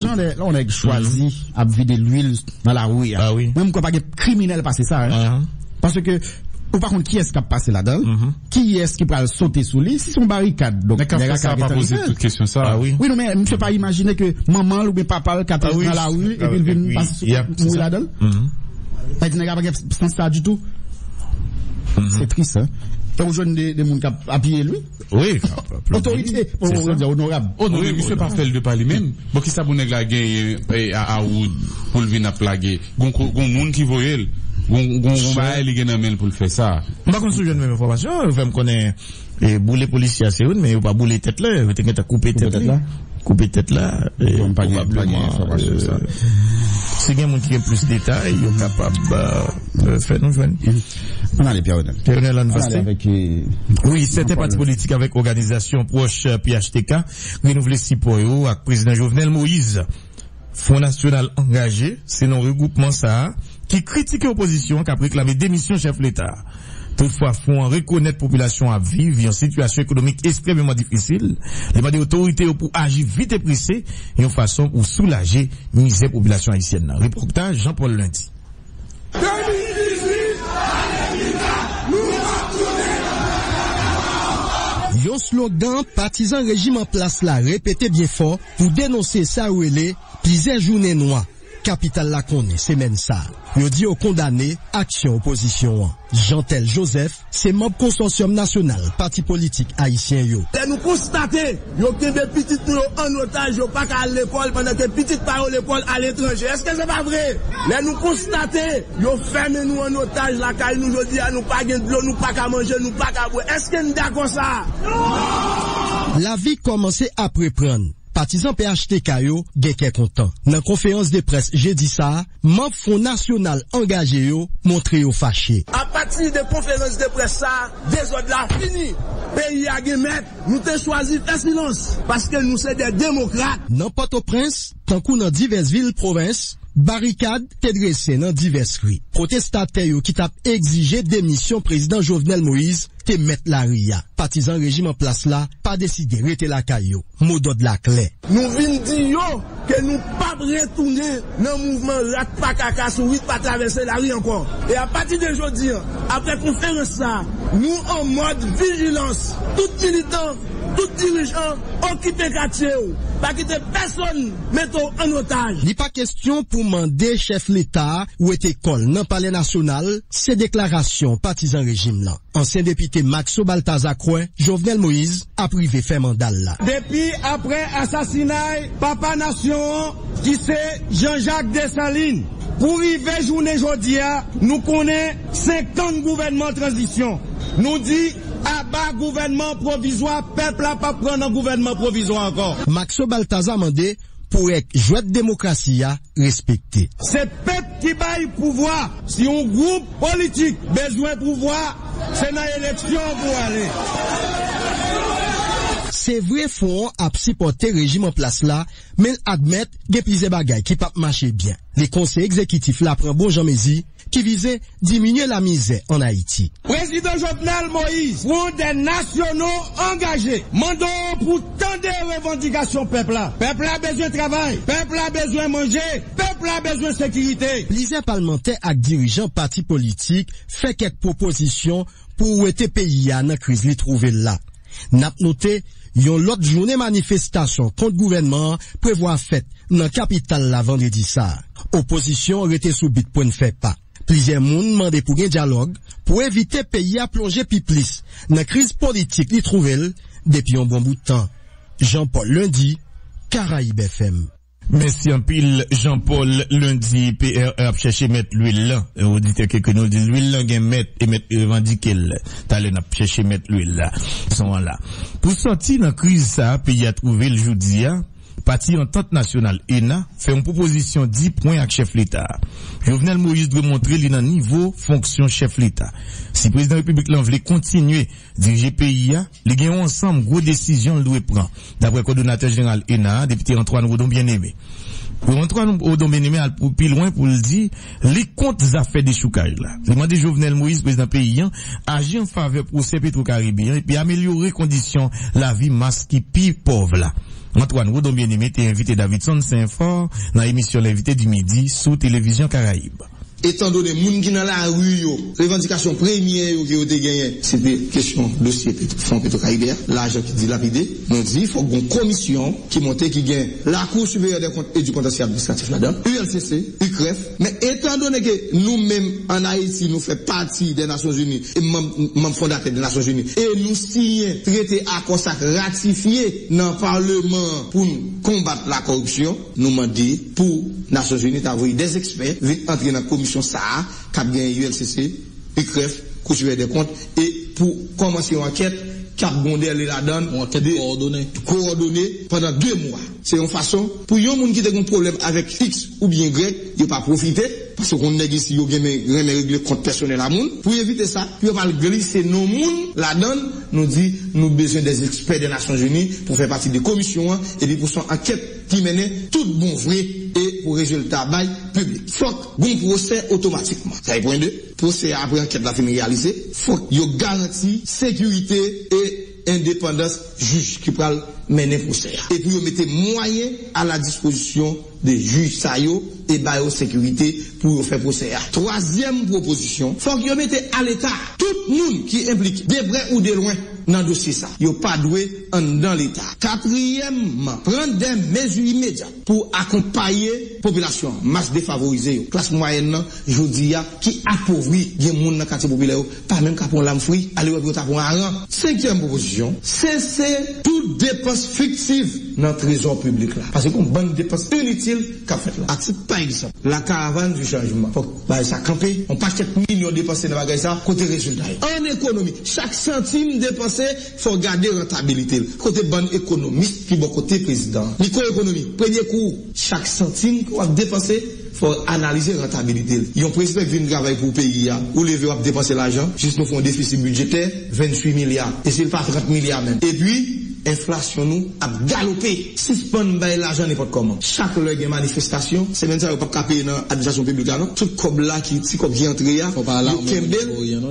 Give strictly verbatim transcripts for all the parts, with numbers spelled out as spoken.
Jan lè yon nèg chwazi ap vide lwil nan lari a. Ah wi. Mwen, m kwè pa gen kriminèl pase sa, hein. Paske ou pa konn kiyès k ap pase ladan l, kiyès ki pral sote sou li. Si se yon barikad, donk nèg a ka gentan rive. Nèg k ap fè sa pa poze tout kesyon sa. Ah wi. Wi, non, men misye pa imajine ke manman l oubyen papa l ka te nan lari epi l vin pase sou, mouri ladan l. Sa di nèg a pa gen sans sa ditou. Se tris, hein. E ou jwenn de, de moun k ap apiye l, wi. Wi. Otorite, onorab. Oh non, men misye pa fè l de pa li menm. Bon, kisa pou nèg la genyen, eh, a, a wood pou l vin ap lage? Gon, gon moun ki voye l. Gon, gon, gon bagay li gen nan men l pou l fè sa. M pa konn si w jwenn menm enfòmasyon, yo fè m konnen, eh, boule polisye a se youn, men yo pa boule tèt la, yo te gentan koupe tèt li. Koupe tèt la, eh, pwobableman, eh, si gen moun ki gen plis detay, yo kapab, eh, fè nou jwenn. Ann ale, Pierre Renel. Pierre Renel, ann vaste. Wi, sèten pati politik avèk òganizasyon pwòch P H T K renouvle sipò yo ak Prezidan Jovenel Moïse. Fwon Nasyonal Angaje, se non regwoupman sa a, ki kritike opozisyon an k ap reklame demisyon chèf leta a. Toutfwa, fwon an rekonèt popilasyon an ap viv yon sitiyasyon ekonomik ekstrèmeman difisil. Li mande otorite yo pou aji vit e prese, yon fason pou soulaje mizè popilasyon ayisyèn nan. Repòtaj Jean Paul Lundi. Yon slogan patizan rejim an plas la repete byen fò pou denonse sa yo rele plizyè jounen nwa kapital la konnen semèn sa a. Yo di yo kondane aksyon opozisyon an. Jeantel Joseph se manb Konsòsyòm Nasyonal Pati Politik Ayisyen yo. Lè nou konstate yo kenbe pitit nou yo an otaj, yo pa ka al lekòl, pandan ke pitit pa yo lekòl aletranje. Èske se pa vre? Lè nou konstate yo fèmen nou an otaj lakay nou jodi a, nou pa gen dlo, nou pa ka manje, nou pa ka bwè. Èske n dakò sa? Lavi kòmanse ap reprann. Patizan P H T K yo gen kè kontan. Nan konferans de près jedi sa a, manb Fwon Nasyonal Angaje yo montre yo fache. Apati de konferans de près sa a, dezòd la fini. Peyi a gen mèt. Nou te chwazi fè silans paske nou se de demokrat. Nan Pòtoprens, tankou nan divès vil pwovens, barikad te drese nan divès ri. Pwotestatè yo ki t ap egzije demisyon Prezidan Jovenel Moïse te mèt lari a. Patizan rejim an plas la pa deside rete lakay yo. Modòd la klè. Nou vin di yo ke nou p ap retounen nan mouvman rat pa kaka sou rit pa travèse lari ankò. E apati de jodi an, apre konferans sa a, nou an mòd vijilans. Tout militan, tout dirijan, okipe katye w. Pa kite pèsonn mete w an otaj. Li pa kesyon pou mande chèf leta a wete kò l nan Palè Nasyonal, se deklarasyon patizan rejim lan. Ansyen depite Maxo Balthazar kwè Jovenel Moïse ap rive fè manda l la. Depi apre asasinay papa nasyon an, ki se Jean Jacques Dessalines, pou rive jounen jodi a, nou konnen senkant gouvènman tranzisyon. Nou di, aba gouvènman pwovizwa, pèp la p ap pran nan gouvènman pwovizwa ankò. Maxo Balthazar mande pou règ jwèt demokrasi a respekte. Se pèp ki bay pouvwa. Si yon gwoup politik bezwen pouvwa, se nan eleksyon pou ale. Se vre Fwon an ap sipòte rejim an plas la, men l admèt gen plizyè bagay ki p ap mache byen. Li konseye egzekitif la pran bon jan mezi ki vize diminye lamizè ann Ayiti. Prezidan Jovenel Moïse, Front des Nationaux Engagés, mande w pou tande revandikasyon pèp la. Pèp la bezwen travay, pèp la bezwen manje, pèp la bezwen sekirite. Plizyè palmantè ak dirijan pati politik fè kèk pwopozisyon pou wete peyi a nan kriz li twouve l la. N ap note, yon lòt jounen manifestasyon kont gouvènman an prevwa fèt nan kapital la vandredi sa a. Opozisyon an rete sou bit pwenn fè pa. Plizyè moun mande pou gen dyalòg pou evite peyi a plonje pi plis nan kriz politik li twouve l depi yon bon bout tan. Jean Paul Lundi, Karayib F M. Mèsi anpil, Jean Paul Lundi. P R ap chèche mèt lwil la. Oditè ke, ke nou di lwil la gen mèt e mèt revandike l. Talè n ap chèche mèt lwil la. Son an la. Pou sòti nan kriz sa a peyi a twouve l jodi a, Pati Antant Nasyonal, ENA, fè yon pwopozisyon di pwen ak chèf leta a. Jovenel Moïse dwe montre li nan nivo fonksyon chèf leta. Si prezidan repiblik lan vle kontinye dirije peyi a, li gen yon ansanm gwo desizyon l dwe pran, dapre kòdonatè jeneral ENA a, depite Antoine Rodon Bien-Aimé. Antoine Rodon Bien-Aimé al pou, pi lwen pou l di li kont zafè dechoukaj la. Li mande Jovenel Moïse, prezidan peyi an, aji an favè pwosè Petro Caribe an epi amelyore kondisyon lavi mas ki pi pòv la. Antoine Woodon Bien-Aimé te envite Davidson Saint-Fort nan emisyon L'invité du midi sou Televizyon Karayib. Etandone moun ki nan lari yo, revandikasyon premye yo ke yo te genyen, se te kesyon dosye Petro, Fon Petro Karibe a, lajan ki dilapide. Nou di, fòk gon komisyon ki monte, ki gen Lakou Siperyè dè Kont e di Kontansyè Administratif ladan, U L C C, U C R E F, men etandone ke nou menm ann Ayiti, nou fè pati dè Nasyonzini, e manm, manm fondatè dè Nasyonzini, e nou siyen trete akò sa k ratifye nan Palman an pou n konbat la koripsyon, nou mande pou Nasyonzini ta voye dè ekspè vin antre nan komisyon sa a k ap gen U L C C, U C R E F, Kou Siperyè dè Kont, e pou kòmanse yon ankèt k ap gon dèle ladan l, yon ankèt de kowòdone, kowòdone pandan de mwa. Se yon fason pou yon moun ki te gen pwoblèm avèk X oubyen Y, yo pa pwofite, paske konn nèg isi yo gen men, renmen regle kont pèsonèl a moun. Pou evite sa, pou yo pa al glise non moun ladan l, nou di nou bezwen dè ekspè dè Nasyonzini pou fè pati de komisyon an, epi pou se yon ankèt ki mennen tout bon vre e pou rezilta bay piblik. Fòk gon pwosè otomatikman. Sa e pwen de. Pwosè a, apre ankèt la fin reyalize, fòk yo garanti sekirite e endepandans jij ki pral mennen pwosè a. E pou yo mete mwayen a la dispozisyon de jij sa yo e ba yo sekirite pou yo fè pwosè a. Twazyèm pwopozisyon, fòk yo mete a Leta tout moun ki enplike, de prè ou de lwen, nan dosye sa. Yo pa dwe anndan Leta. Katriyèmman, pran dè mezi imedyat pou akonpaye popilasyon an, mas defavorize yo, klas mwayèn nan, jodi a, ki apovri, gen moun nan katye popilè yo, pa menm ka pran yon lam fri, alewè pou yo ta pran aran. Senkyèm pwopozisyon, sese tout depans fiktif nan trezò piblik la. Paske gon bann depans initil k ap fèt la. Atik pa egzanp, la caravane du changement. Fòk bagay sa kanpe. Yon pakèt milyon depanse nan bagay sa. Kote rezilta yo? An ekonomi, chak santim depanse, fò gade rantabilite l. Kote bann ekonomis ki bò kote prezidan an? Mikwo ekonomi, premye kou, chak santim ke w ap depanse, fò analize rantabilite l. Yon prezidan ki vin travay pou peyi a, ou leve w ap depanse lajan, jis nou fè yon defisi bidjetè venntuit milya. E si l pa trant milya menm. Epi, enflasyon nou ap galope. Sispann bay lajan nenpòt kòman. Chak lè gen manifestasyon, semèn sa yo p ap ka peye nan administrasyon piblik la non. Tout kòb la ki, ti kòb ki antre a, yo kenbe l.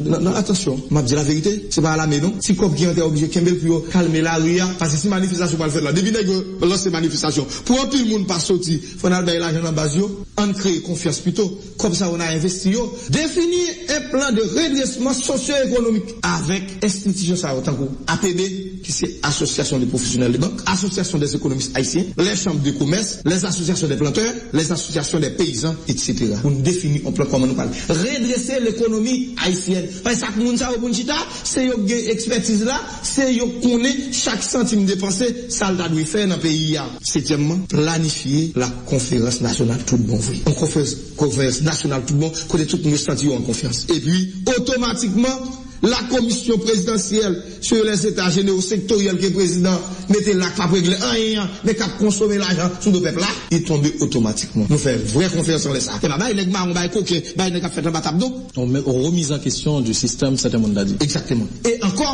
Non, non, atansyon, m ap di laverite, se pa lame non. Ti kòb ki antre a oblije kenbe l pou yo kalme lari a, paske si manifestasyon pral fèt la, depi nèg yo lanse manifestasyon, pou anpil moun pa soti, fò n al bay lajan nan baz yo, ann kreye konfyans pito. Kòb sa yo n a envesti yo. Définir un plan de redressement socio-économique avec enstitisyon sa yo, tankou A P B, ki se Association des professionnels de banque, Association des économistes haïtiens, les chambres de commerce, les associations des planteurs, les associations des paysans, et cetera. Pou n defini yon plan kòman nou pral redrese lekonomi ayisyèn. Paske sa k moun sa yo pou n chita, se yo k gen ekspètiz la, se yo k konnen chak santim depanse, sa l ta dwe fè nan peyi a. Setyèmman, planifye la konferans nasyonal tout bon vre. Yon konferans, konferans nasyonal tout bon, kote tout moun yo santi yo an konfyans. Epi, otomatikman, la komisyon prezidansyèl sur les états généraux sectoriels ke prezidan mete la k p ap regle anyen an, men k ap konsome lajan sou do pèp la, li tonbe otomatikman. Nou fè vrè konferans anlè sa. E pa bay nèg mawon, bay koken, bay nèg k ap fèt anba tab non. On remise en question du système, sèten moun ta di. Egzakteman. E ankò,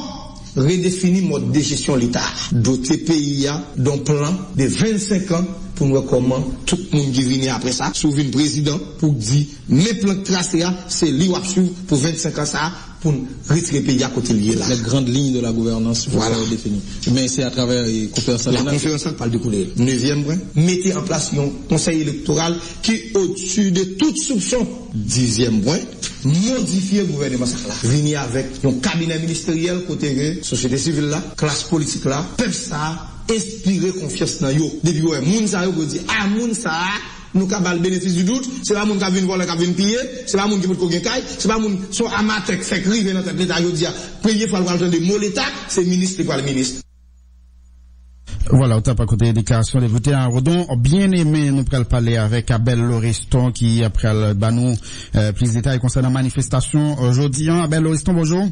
redefini mòd de jesyon Leta a. Dote peyi a d'un plan de vennsenk an pou n wè kòman tout moun ki vini apre sa, si w vin prezidan, pou w di, men plan k trase a, se li w ap swiv pou vennsenk an sa a, pou n retire peyi a kote l ye la. Les grandes lignes de la gouvernance, vwala, définies. Men se atravè, e, konferans nasyonal. La konferans la k pral dekoule. Nevyèm pwen, mete an plas yon konsèy elektoral ki odsi de tout soupson. Dizyèm pwen, modifye gouvèneman sa la. Vini avèk yon kabinè ministeryèl kote ke sosyete sivil la, klas politik la, pèp sa a enspire konfyans nan yo. Depi yo wè moun sa yo, pou yo di, a, moun sa a, nou ka ba l benefis di dout, se pa moun k ap vin vòlè, k ap vin piye, se pa moun ki potko gen kay, se pa moun, se yon amatè k fèk rive nan tèt Leta jodi a. Premye fwa l pral tande mo Leta, se minis li pral minis. Vwala, ou t ap koute deklarasyon depite Arodon Byen-Emen. Nou pral pale avèk Abel Loriston ki pral ba nou, eh, plis detay konsènan manifestasyon, eh, jodi a. Abel Loriston, bonjou.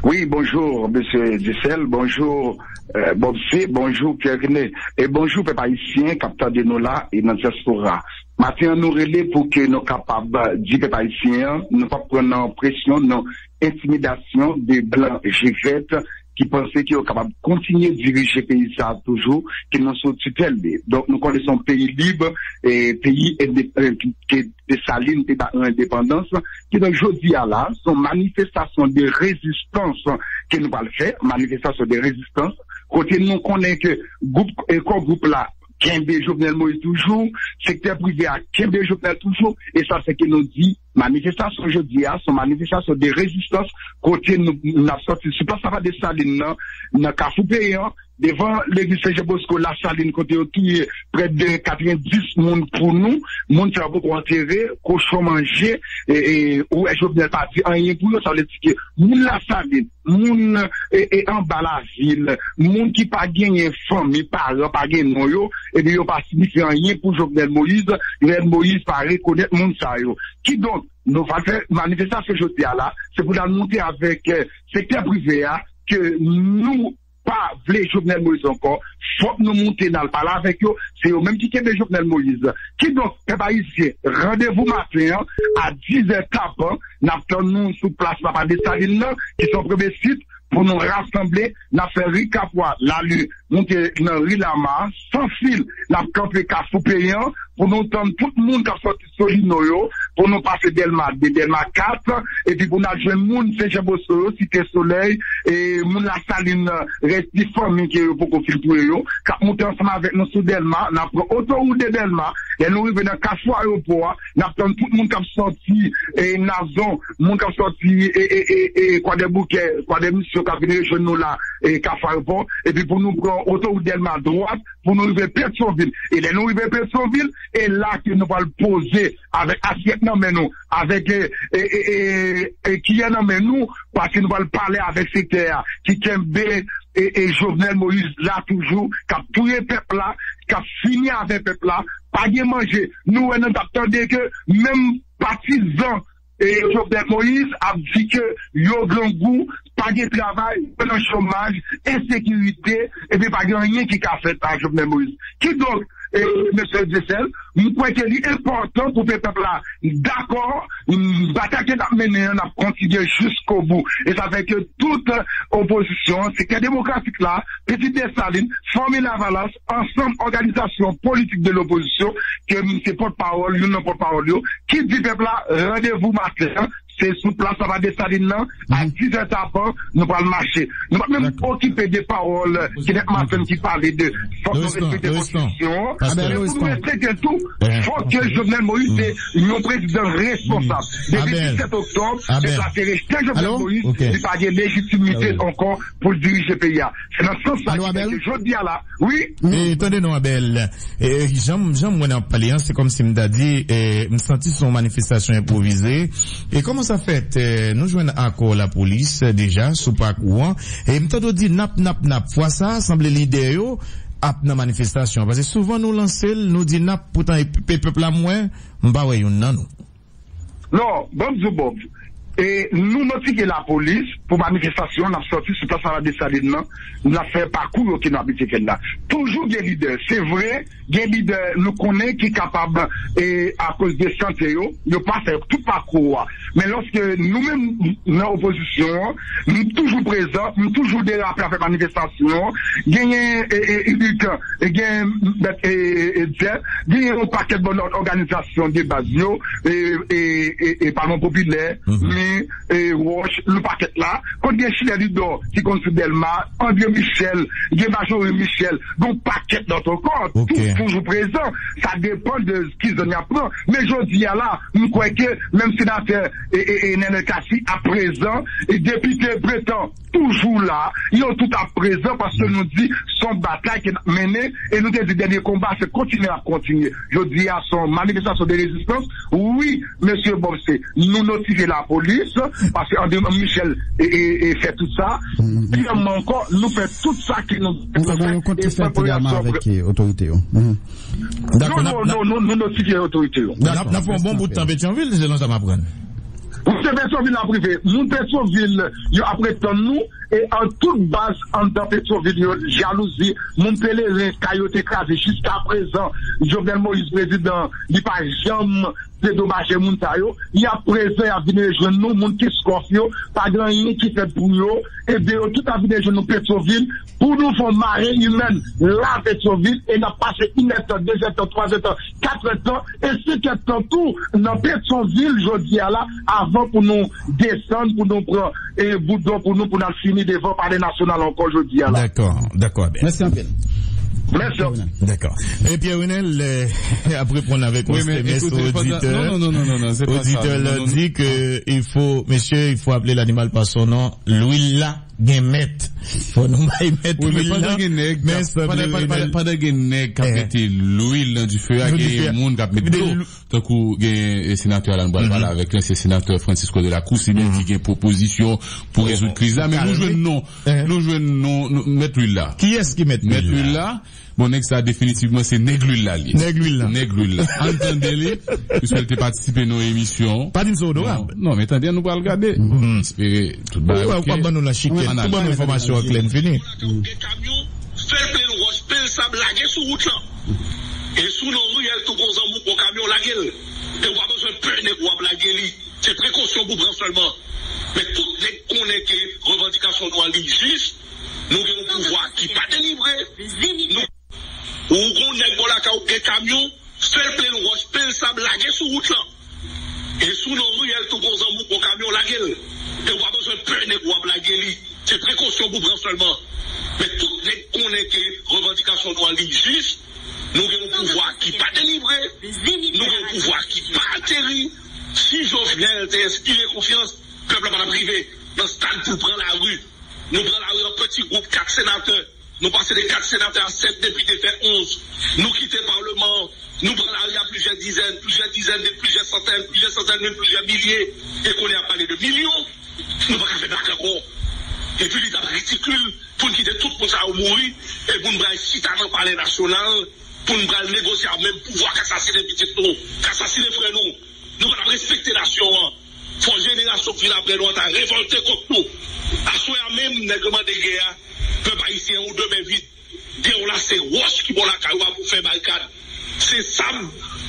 Wi, bonjou, mesye Dicel, bonjou, eh, Bobsy, bonjou, Pierre René, e bonjou pèp ayisyen k ap tande nou la e nan dyaspora. Maten an, nou rele pou ke nou kapab di pèp ayisyen an, nou p ap pran nan presyon, nan entimidasyon de blan je vèt ki panse ke yo kapab kontinye dirije peyi sa a toujou, ke nou sou titèl li. Donk, nou konnen se yon peyi lib, e peyi endep- e ki, ke Desalin te ba nou endepandans. Kidonk, jodi a la, se yon manifestasyon de rezistans ke nou pral fè, manifestasyon de rezistans, kote nou konnen ke gwoup, e kò gwoup la kenbe Jovenel Moïse toujou, sektè prive a kenbe Jovenel toujou, e sa fè ke nou di manifestasyon jodi a, se yon manifestasyon de rezistans, kote nou, n ap sòti sou plas Papa Desalin nan, nan Kafou Peyan, devan legliz Sen Jan Bosko Lasalin, kote yo touye prè de katrevenndis moun pou nou, moun sa yo poko antere, kochon manje, e, e, ou wè Jovenel pa di anyen pou yo, sa vle di ke moun Lasalin, moun, e, e, anba lavil, moun ki pa genyen fanmi, paran, pa gen non yo, epi yo pa siyifi anyen pou Jovenel Moïse, Jovenel Moïse pa rekonèt moun sa yo. Kidonk, nou va fè manifestasyon jodi a la, se pou n al montre avèk, e, sektè prive a ke nou pa vle Jovenel Moïse ankò, fòk nou monte n al pale avèk yo, se yo menm ki kenbe Jovenel Moïse. Kidonk, pèp ayisyen, randevou maten an, a dizè tapan, n ap tann nou sou plas Papa Desalin nan, ki se yon premye sit, pou nou rasanble, n ap fè ri Kapwa, Lali, monte nan ri Lama, san fil, n ap kanpe Kafou Peyan, pou nou tann tout moun k ap sòti Solino yo, pou nou pase Dèlma de, Dèlma kat, epi pou n al jwenn moun Sen Jan Bosko yo, Site Solèy, e moun Lasalin, rès ti fanmi ke yo poko fin touye yo, k ap monte ansanm avèk nou sou Dèlma, n ap pran otowout de Dèlma, lè nou rive nan Kafou Ayewopò a, n ap tann tout moun k ap sòti, e Nazon, moun k ap sòti, e, e, e, e Kwadèboukè, Kwadèmisyon k ap vin rejwenn nou la, e Kafou Ayewopò, epi pou nou pran otowout Dèlma dwat, pou nou rive Petyonvil. E lè nou rive Petyonvil, e la ke nou pral poze avèk asyèt nan men nou, avèk, e, e, e, e, e kiyè nan men nou, paske nou pral pale avèk sektè a, ki kenbe, e, e Jovenel Moïse la toujou, k ap touye pèp la, k ap fini avèk pèp la, pa gen manje. Nou wè nou t ap tande ke menm patizan e Jovenel Moïse ap di ke yo grangou, pa gen travay, yo nan chomaj, ensekirite, epi pa gen anyen ki ka fèt ak Jovenel Moïse. Kidonk, e, mesye Dyesèl, m kwè ke li enpòtan pou pèp la dakò, m, batay ke n ap mennen an, n ap kontinye jiskobou. E sa fè ke tout opozisyon, sektè demokratik la, Pitit Desalin, Fanmi Lavalas, ansanm òganizasyon politik de lopozisyon, ke m se pòtpawòl, youn nan pòtpawòl yo, ki di pèp la, randevou maten an, se sou plas Papa Desalin nan, a dizè tapan, nou pral mache. Nou pa t menm okipe de pawòl Kenneth Martin ki pale de fòk nou respekte konstitisyon an. Men pou nou respekte l tou, fòk ke Jovenel Moïse se yon prezidan responsab. Depi disèt oktòb, pèp la te rejte Jovenel Moïse, li pa gen lejitimite ankò pou l dirije peyi a. Se nan sans sa ki fè ke jodi a la, wi. E, tande non, Abel. E, jan, jan mwen ap pale an, se kòmsi m ta di, e, m santi se yon manifestasyon enpwovize. E kòman sa fèt, e, nou jwenn akò lapolis, e, deja sou pakou an. E m tande w di n ap, n ap, n ap. Fwa sa a, sanble lidè yo ap nan manifestasyon an. Paske souvan nou lanse l, nou di n ap, poutan e pe-, pèp la m wè, m pa wè youn nan nou. Non, ban m di w, Bob. E nou notifye lapolis pou manifestasyon an, n ap sòti sou plas Papa Desalin nan, n ap fè pakou yo ke nou abitye fè la. Toujou gen lidè, se vre, gen lidè nou konnen ki kapab, e akoz de sante yo, yo pa fè tout pakou a. Men lòske nou menm nan opozisyon an, nou toujou prezan, nou toujou derape avèk manifestasyon an, genyen, e, e, iligan, e gen, e, e, e, djèl, genyen yon pakèt bon òganizasyon de baz yo, e, e, e, e Palman Popilè, men, e, Wòch, yon pakèt la, kote gen Chilè Lidò ki konn sou Dèlma, André Michel, gen Majorie Michel, gen yon pakèt lòt ankò, tou toujou prezan, sa depann de ki zòn y ap pran. Men jodi a la, m kwè ke menm senatè, e, e, e Nenel Cassy ap prezan, e depite Breton, toujou la, yo tout ap prezan paske nou di se yon batay ke n ap mennen e nou te di dènye konba se kontinye, n ap kontinye. Jodi a se yon manifestasyon de rezistans. Wi, mesye Bob, se nou notifye lapolis paske André Michel e, e, e fè tout sa. Dèzyèmman ankò, nou fè tout sa ki nou. Ou fè yon kont ki fèt egalman avèk, e, otorite yo. Non, non, non, non, nou notifye otorite yo. N ap, n ap fè yon bon bout tan Petyonvil, selon sa m aprann. Moun Petyonvil ap rive. Moun Petyonvil, yo ap ret tann nou. E an tout baz anndan Petyonvil yo, jalouzi, moun Peleren, kay yo te kraze. Jiskaprezan, Jovenel Moïse, prezidan, li pa janm dedomaje moun sa yo. Y ap prezan, y ap vin rejwenn nou, moun Kenskòf yo, pa gen anyen ki fèt pou yo. Ebyen, yo tout ap vin rejwenn nou Petyonvil pou nou fè yon mare imèn la Petyonvil, e n ap pase inèdtan, dezèdtan, twazèdtan, katrèdtan e senkèdtan tou nan Petyonvil jodi a la, avan pou nou desann, pou nou pran e boudon pou nou, pou n al fini devan Palè Nasyonal ankò jodi a la. Dakò, dakò, byen. Mèsi anpil. Mèsi. Dakò. E Pierre Renel, eh, ap reponn avèk yon S M S oditè. Non, non, non, non, non, se pa sa. Oditè la di ke il faut, monsieur, il faut appeler l'animal par son nom. Lwil la gen mèt. Fò nou bay mèt lwil la. Wi, men pandan gen nèg, men sanble pandan, pandan, pandan gen nèg k ap mete lwil nan dife a, gen moun k ap met dlo. Tankou gen, eh, senatè a la, nou pral pale avèk li, se senatè Francisco de la Cruz, li menm ki gen pwopozisyon pou rezoud kriz la, men nou jwenn non, nou jwenn non, nou, mèt lwil la. Kiyès ki mèt lwil la? Bon, nèg sa definitivman se nèg lwil la li ye. Nèg lwil la. Nèg lwil la. Ann tande li, piske l te patisipe nan yon emisyon. Pa di m se onorab. Non, non, men tande, nou pral gade. Espere tout bagay oke. W ap ban nou nan chiken. Tout ban nou enfòmasyon an klè, n fini. Gen kamyon, fè l plen wòch, plen sab, lage sou wout lan. E sou non riyèl tou gon zanmi w, gon kamyon, lage l. E w pa bezwen pè nèg w ap lage li. Se prekosyon pou pran sèlman. Men tout nèg konnen ke revandikasyon nou an li jis, nou gen yon pouvwa ki pa delivre. Nou, ou gon nèg bò lakay ou gen kamyon, fè l plen wòch, plen sab, lage sou wout lan. E sou non riyèl tou gon zanmi w, gon kamyon, lage l. E w pa bezwen pè nèg w ap lage li. Se prekosyon pou pran sèlman. Men tout nèg konnen ke revandikasyon nou an li jis, nou gen yon pouvwa ki pa delivre, nou gen yon pouvwa ki pa ateri. Si Jovenel te enspire konfyans, pèp la pa t ap rive nan stad pou l pran lari. Nou pran lari an peti gwoup, kat senatè. Nou pase de kat senatè a sèt depite, fè onz. Nou kite palman an. Nou pran lari a plizyè dizèn, plizyè dizèn de plizyè santèn, plizyè santèn de plizyè milye. E kounye a ap pale de milyon. Nou pa ka fè blak ankò. Epi li t ap ridikil pou n kite tout moun sa yo mouri e pou n pral chita nan Palè Nasyonal, pou n pral negosye ak menm pouvwa k asasinen pitit nou, k asasinen frè nou. Nou pa t ap respekte nasyon an. Fò jenerasyon k vin apre nou an ta revòlte kont nou. Aswè a menm, nèg yo mande gè a, pèp ayisyen an, ou de men vid. Gè w la, se wòch ki bò lakay ou a pou fè barikad. Se sab,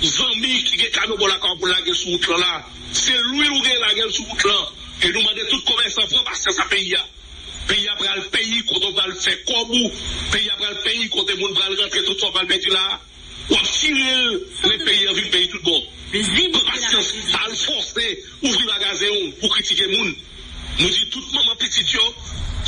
zanmi ki gen kamyon bò lakay ou pou lage sou wout lan la. Se lwil ou gen, lage l sou wout lan. E nou mande tout komèsan pran pasyans a peyi a. Peyi a pral peyi kote w pral fè kòb ou. Peyi a pral peyi kote moun pral rantre tout sa w pral pèdi la a. W ap tire l, men peyi an vin peyi tout bon. Pran pasyans, al fòse, ouvri magazen w pou kritike moun. Nou di tout manman pitit yo,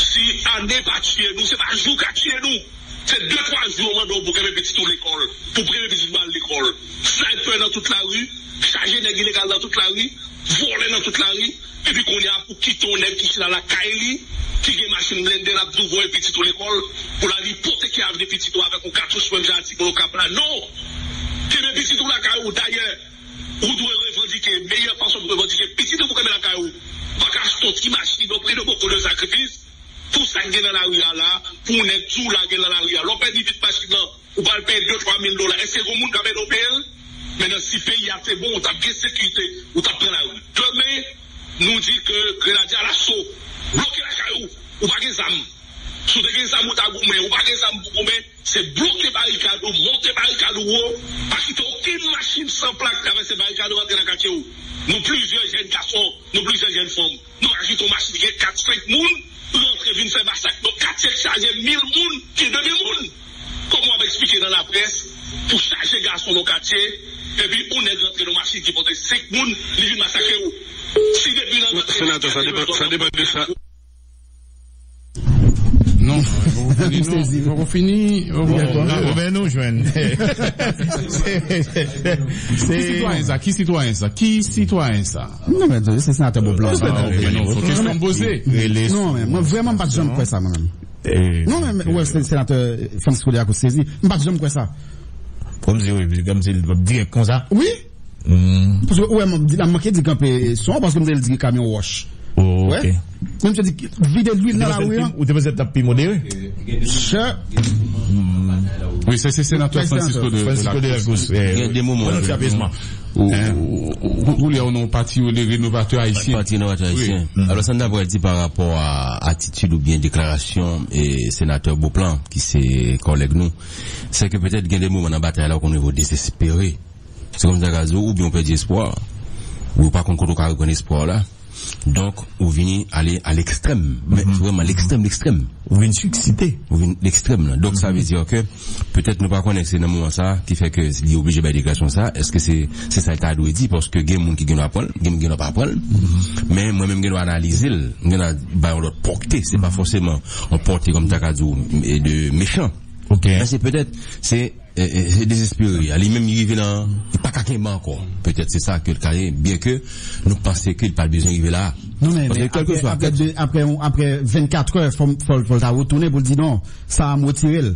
si ane pa tiye nou, se pa jou ka tiye nou. Se de twa jou yo mande w pou kenbe pitit ou lekòl, pou kenbe pitit ou al lekòl. Snaypè nan tout lari, chaje nèg ilegal nan tout lari, vòlè nan tout lari, epi kounye a pou kite yon nèg ki chita lakay li, ki gen machin blende, l ap di w voye pitit ou lekòl, pou l al ipoteke avni pitit ou avèk yon katouch menm jan a timoun Okap la. Non! Kenbe pitit ou lakay ou. Dayè, ou dwe revandike. Meyè fason pou revandike pitit ou pou kenbe lakay ou. Pa ka achte yon ti machin, yon pri de boko de sakrifis, pou sa k gen nan lari a la, pou yon nèg di w lage nan lari a. Lè w pèdi vit machin nan, ou pral peye de twa mil dola. Èske gon moun k ap ede w peye l? Men nan si peyi a te bon, ou t ap gen sekirite, ou t ap pran lari. Demen, nou di ke Grenadye Alaso bloke lakay ou, ou pa gen zam. Si w te gen zam, ou ta goumen, ou pa gen zam pou goumen, se bloke barikad ou, monte barikad ou wo, pa kite okenn machin san plak travèse barikad ou rantre nan katye ou. Nou plizyè jèn gason, nou plizyè jèn fanm. Nou pa ka kite yon machin ki gen kat, senk moun rantre vin fè masak nan katye k chaje mil moun, ki de mil moun. Kòman w ap eksplike nan laprès pou chaje gason nan katye, epi yon nèg rantre nan machin ki pote senk moun, li vin masakre w? Si depi nan rantre senatè, sa depann, sa depann de sa. Non, fòk ou fini, non, fòk ou fini. Bon, bon, bon, nou jwenn. Se, se, se, se, se, ki sitwayen sa? Ki sitwayen sa? Ki sitwayen sa? Non, men se senatè Beauplan. Non, men non, fòk kesyon poze. Non, men mwen vrèman m pa t janm kwè sa, mwen menm. Non, men, men, wè, se senatè Francisco de la Cruz sezi. M pa t janm kwè sa. Kòmsi, wi, kòmsi l dirèk konsa. Wi. Paske, wè, m di, la manke di kanpe son, paske m te di kamyon wòch. Oh, ok. Wè. Menm se di vide lwil nan lari an. Ou te panse l t ap pi modere? Sè. Wi, se, se senatè Francisco de, Francisco de la Cruz. Gen de moman, ou, ou, ou, ou, ou, ou, ou nan yon pati yo rele Renovatè Ayisyen. Pati Renovatè Ayisyen. Alò, sa n ta pral di pa rapò a atitid oubyen deklarasyon e senatè Beauplan, ki se kòlèg nou, se ke petèt gen de moman nan batay la, ou konn rive w dezespere. Se kòm sa ka di w, oubyen w pèdi espwa. Ou pa konn kote w ka reprann espwa w la. Donk, ou vini ale a lekstrèm. Men vrèman lekstrèm, lekstrèm. Ou vin siksite. Ou vin lekstrèm lan. Donk, sa vle di ke petèt nou pa konnen se nan moman sa ki fè ke li oblije bay deklarasyon sa. Èske se, se sa l ta dwe di? Paske gen moun ki gen dwa pran l, gen moun ki gen dwa pa pran l. Men mwen menm gen dwa analize l, m gen dwa bay yon lòt pòte. Se pa fòseman yon pòte kòm ta ka di w, e de mechan. Men se petèt, se e, e, e dezespere. Li menm, li rive nan, li pa ka kenbe ankò. Petèt se sa ke l ka ye, byen ke nou panse ke li pa t bezwen rive la. Non, men, men apre, apre, apre vennkat è, fò, fò, fò l ta retounen pou l di non, sa a m retire l.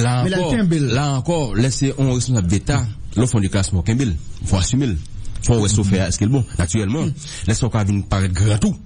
La ankò, la ankò, lè se yon responsab deta, lè w fè yon deklarasyon, fò w kenbe l, fò w asime l. Fò w wè sa w fè a, èske l bon. Natirèlman, lè sa w ka vin parèt gran tou,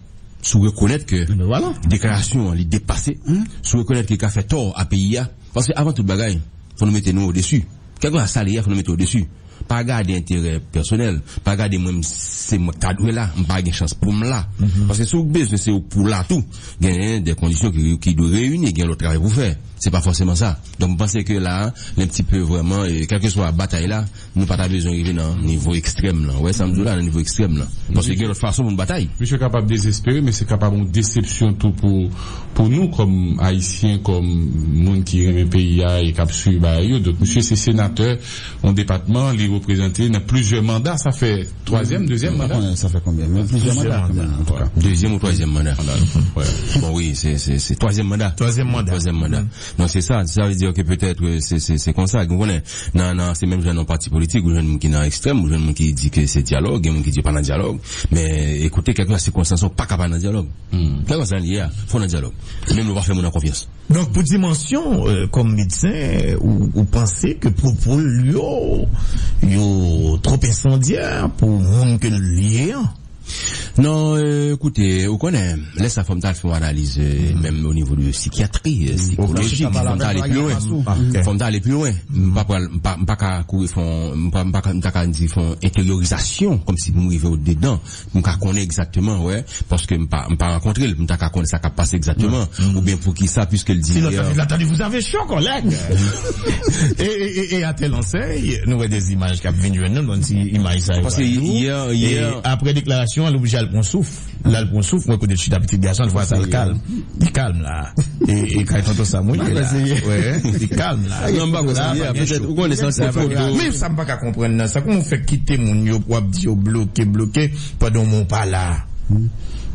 si w rekonèt ke deklarasyon an, li depase, si w rekonèt ke li ka fè tò a peyi a, paske avan tout bagay, fò nou mete nou odesi. Kèlkeswa sa li ye, fò nou mete odesi. Pa gade enterè pèsonèl, pa gade mwen, se mwen k ta dwe la, m pa gen chans pou m la. Paske si w bezwen, se ou pou la tou. Genyen de kondisyon ki, ki dwe reyini, gen lòt travay pou fè. Se pa fòseman sa. Donk, m panse ke la, li un petit peu vrèman, e, kèlkeswa batay la, nou pa ta bezwen rive nan nivo ekstrèm lan. Ou wè sa m di w la, nan nivo ekstrèm lan. Paske gen lòt fason pou n batay. Misye kapab dezespere, men se kapab yon desepsyon tou pou, pou nou kòm Ayisyen, kòm moun ki renmen peyi a e k ap swiv bagay yo. Donk, misye se senatè yon depatman, li reprezante nan plizyè manda. Sa fè twazyèm, dezyèm manda? Sa fè konbyen? Men plizyè manda kanmenm, antouka. Dezyèm ou twazyèm manda? Bon, wi, se, se, se twazyèm manda. Twazyèm manda. Twazyèm manda. Donk, se sa, sa vle di ke petèt, e, se, se, se konsa, ou konnen, nan, nan, se menm jan nan pati politik, ou jwenn moun ki nan ekstrèm, ou jwenn moun ki di ke se dyalòg, gen moun ki di pa nan dyalòg. Men, ekoute, kèlkeswa sikonstans, ou pa ka pa nan dyalòg. Kèlkeswa sa l ye a, fò nan dyalòg. Menm lè w pa fè moun nan konfyans. Donk, pou dimansyon, e, kòm medsen, ou, ou panse ke pwopo l yo, yo twòp ensandyè pou moun ke l ye an? Non, e, koute, ou konnen, lè sa fò m ta fè yon analiz, e, menm o nivo de sikyatri, e, sikolojik, fò m ta ale pi lwen. Fò m ta ale pi lwen. M pa pral, m pa, m pa ka kouri fè yon, m pa, m pa ka, m ta ka di fè yon enteryorizasyon, kòmsi pou m rive odedan, pou m ka konnen egzakteman, wè, paske m pa, m pa rankontre l, m ta ka konnen sa k ap pase egzakteman, oubyen poukisa, piske l di... Filozof la, tande, vous avez chaud, collègue. E, e, e, e à telle enseigne, nou wè de imaj k ap vin jwenn nou, bon, ti imaj sa yo. Paske yè, yè, apre deklarasyon an, l oblije al pran souf. L al pran souf, mwen kote l chita pitit gason, fwa sa l kalm. Li kalm la. E, e kay tonton Sam, wi, li la. Wè, li kalm la. Non, m pa konn sa, petèt, ou konnen sa se foto. Men sa m pa ka konprann nan, sa kòman w fè kite moun yo pou w ap di yo bloke, bloke, pandan w pa la?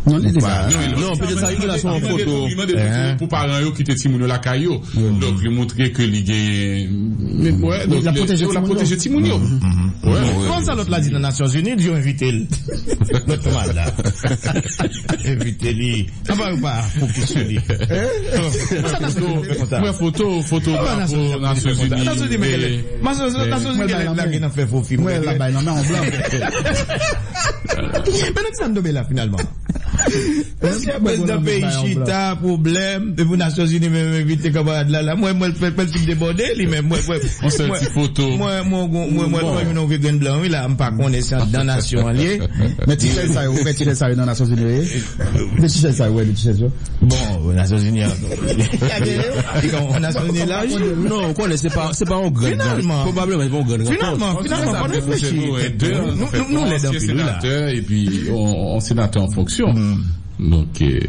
Non, li deja. Non, petèt sa, li te la sou yon foto. Li mande pou paran yo kite timoun yo lakay yo. Donk, li montre ke li gen, men, wè, donk, l ap pwoteje timoun yo. Kòman sa lòt la di nan Nasyonzini, di yo envite l? Lòt malad la. Envite li. Anba yo pa fokis sou li. Mwen foto, foto drapo Nasyonzini. Nasyonzini, men Nasyonzini gen lè lage nan fè fo fim. Mwen la bay nan men yon blan. Men nan ki sa n tonbe la finalman? Mesye, prezidan peyi chita, pwoblèm, epi Nasyonzini menm envite kanmarad la, la. Mwen, mwen, mwen, mwen fin debòde, li menm, mwen, mwen, yon sèl ti foto. Mwen, mwen, mwen, mwen, mwen, mwen, yon grenn blan, wi, la, m pa konnen se anndan nasyon an li ye. Men ti chèz sa yo, men ti chèz sa yo nan Nasyonzini yo ye. Men ti chèz sa yo, wè, men ti chèz yo. Bon, Nasyonzini an. Gade yo. Nasyonzini la. Non, ou konnen, se pa, se pa yon grenn, pwobableman, se pa yon grenn rankont. Finalman, finalman, fò n reflechi. Nou, nou, nou lèd anpil, wi, la. Senatè, epi yon, yon senatè an fonksyon. Donk, e,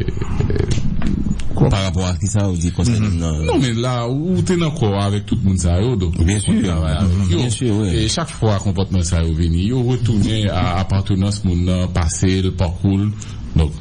pa rapò a kisa ou di konsènan... Non, men la, ou te nan kò avèk tout moun sa yo, donk ou konn travay avèk yo. Byen si, wi. E chak fwa konpòtman sa yo vini, yo retounen a apatenans moun nan, pase l, pakou l. Donk,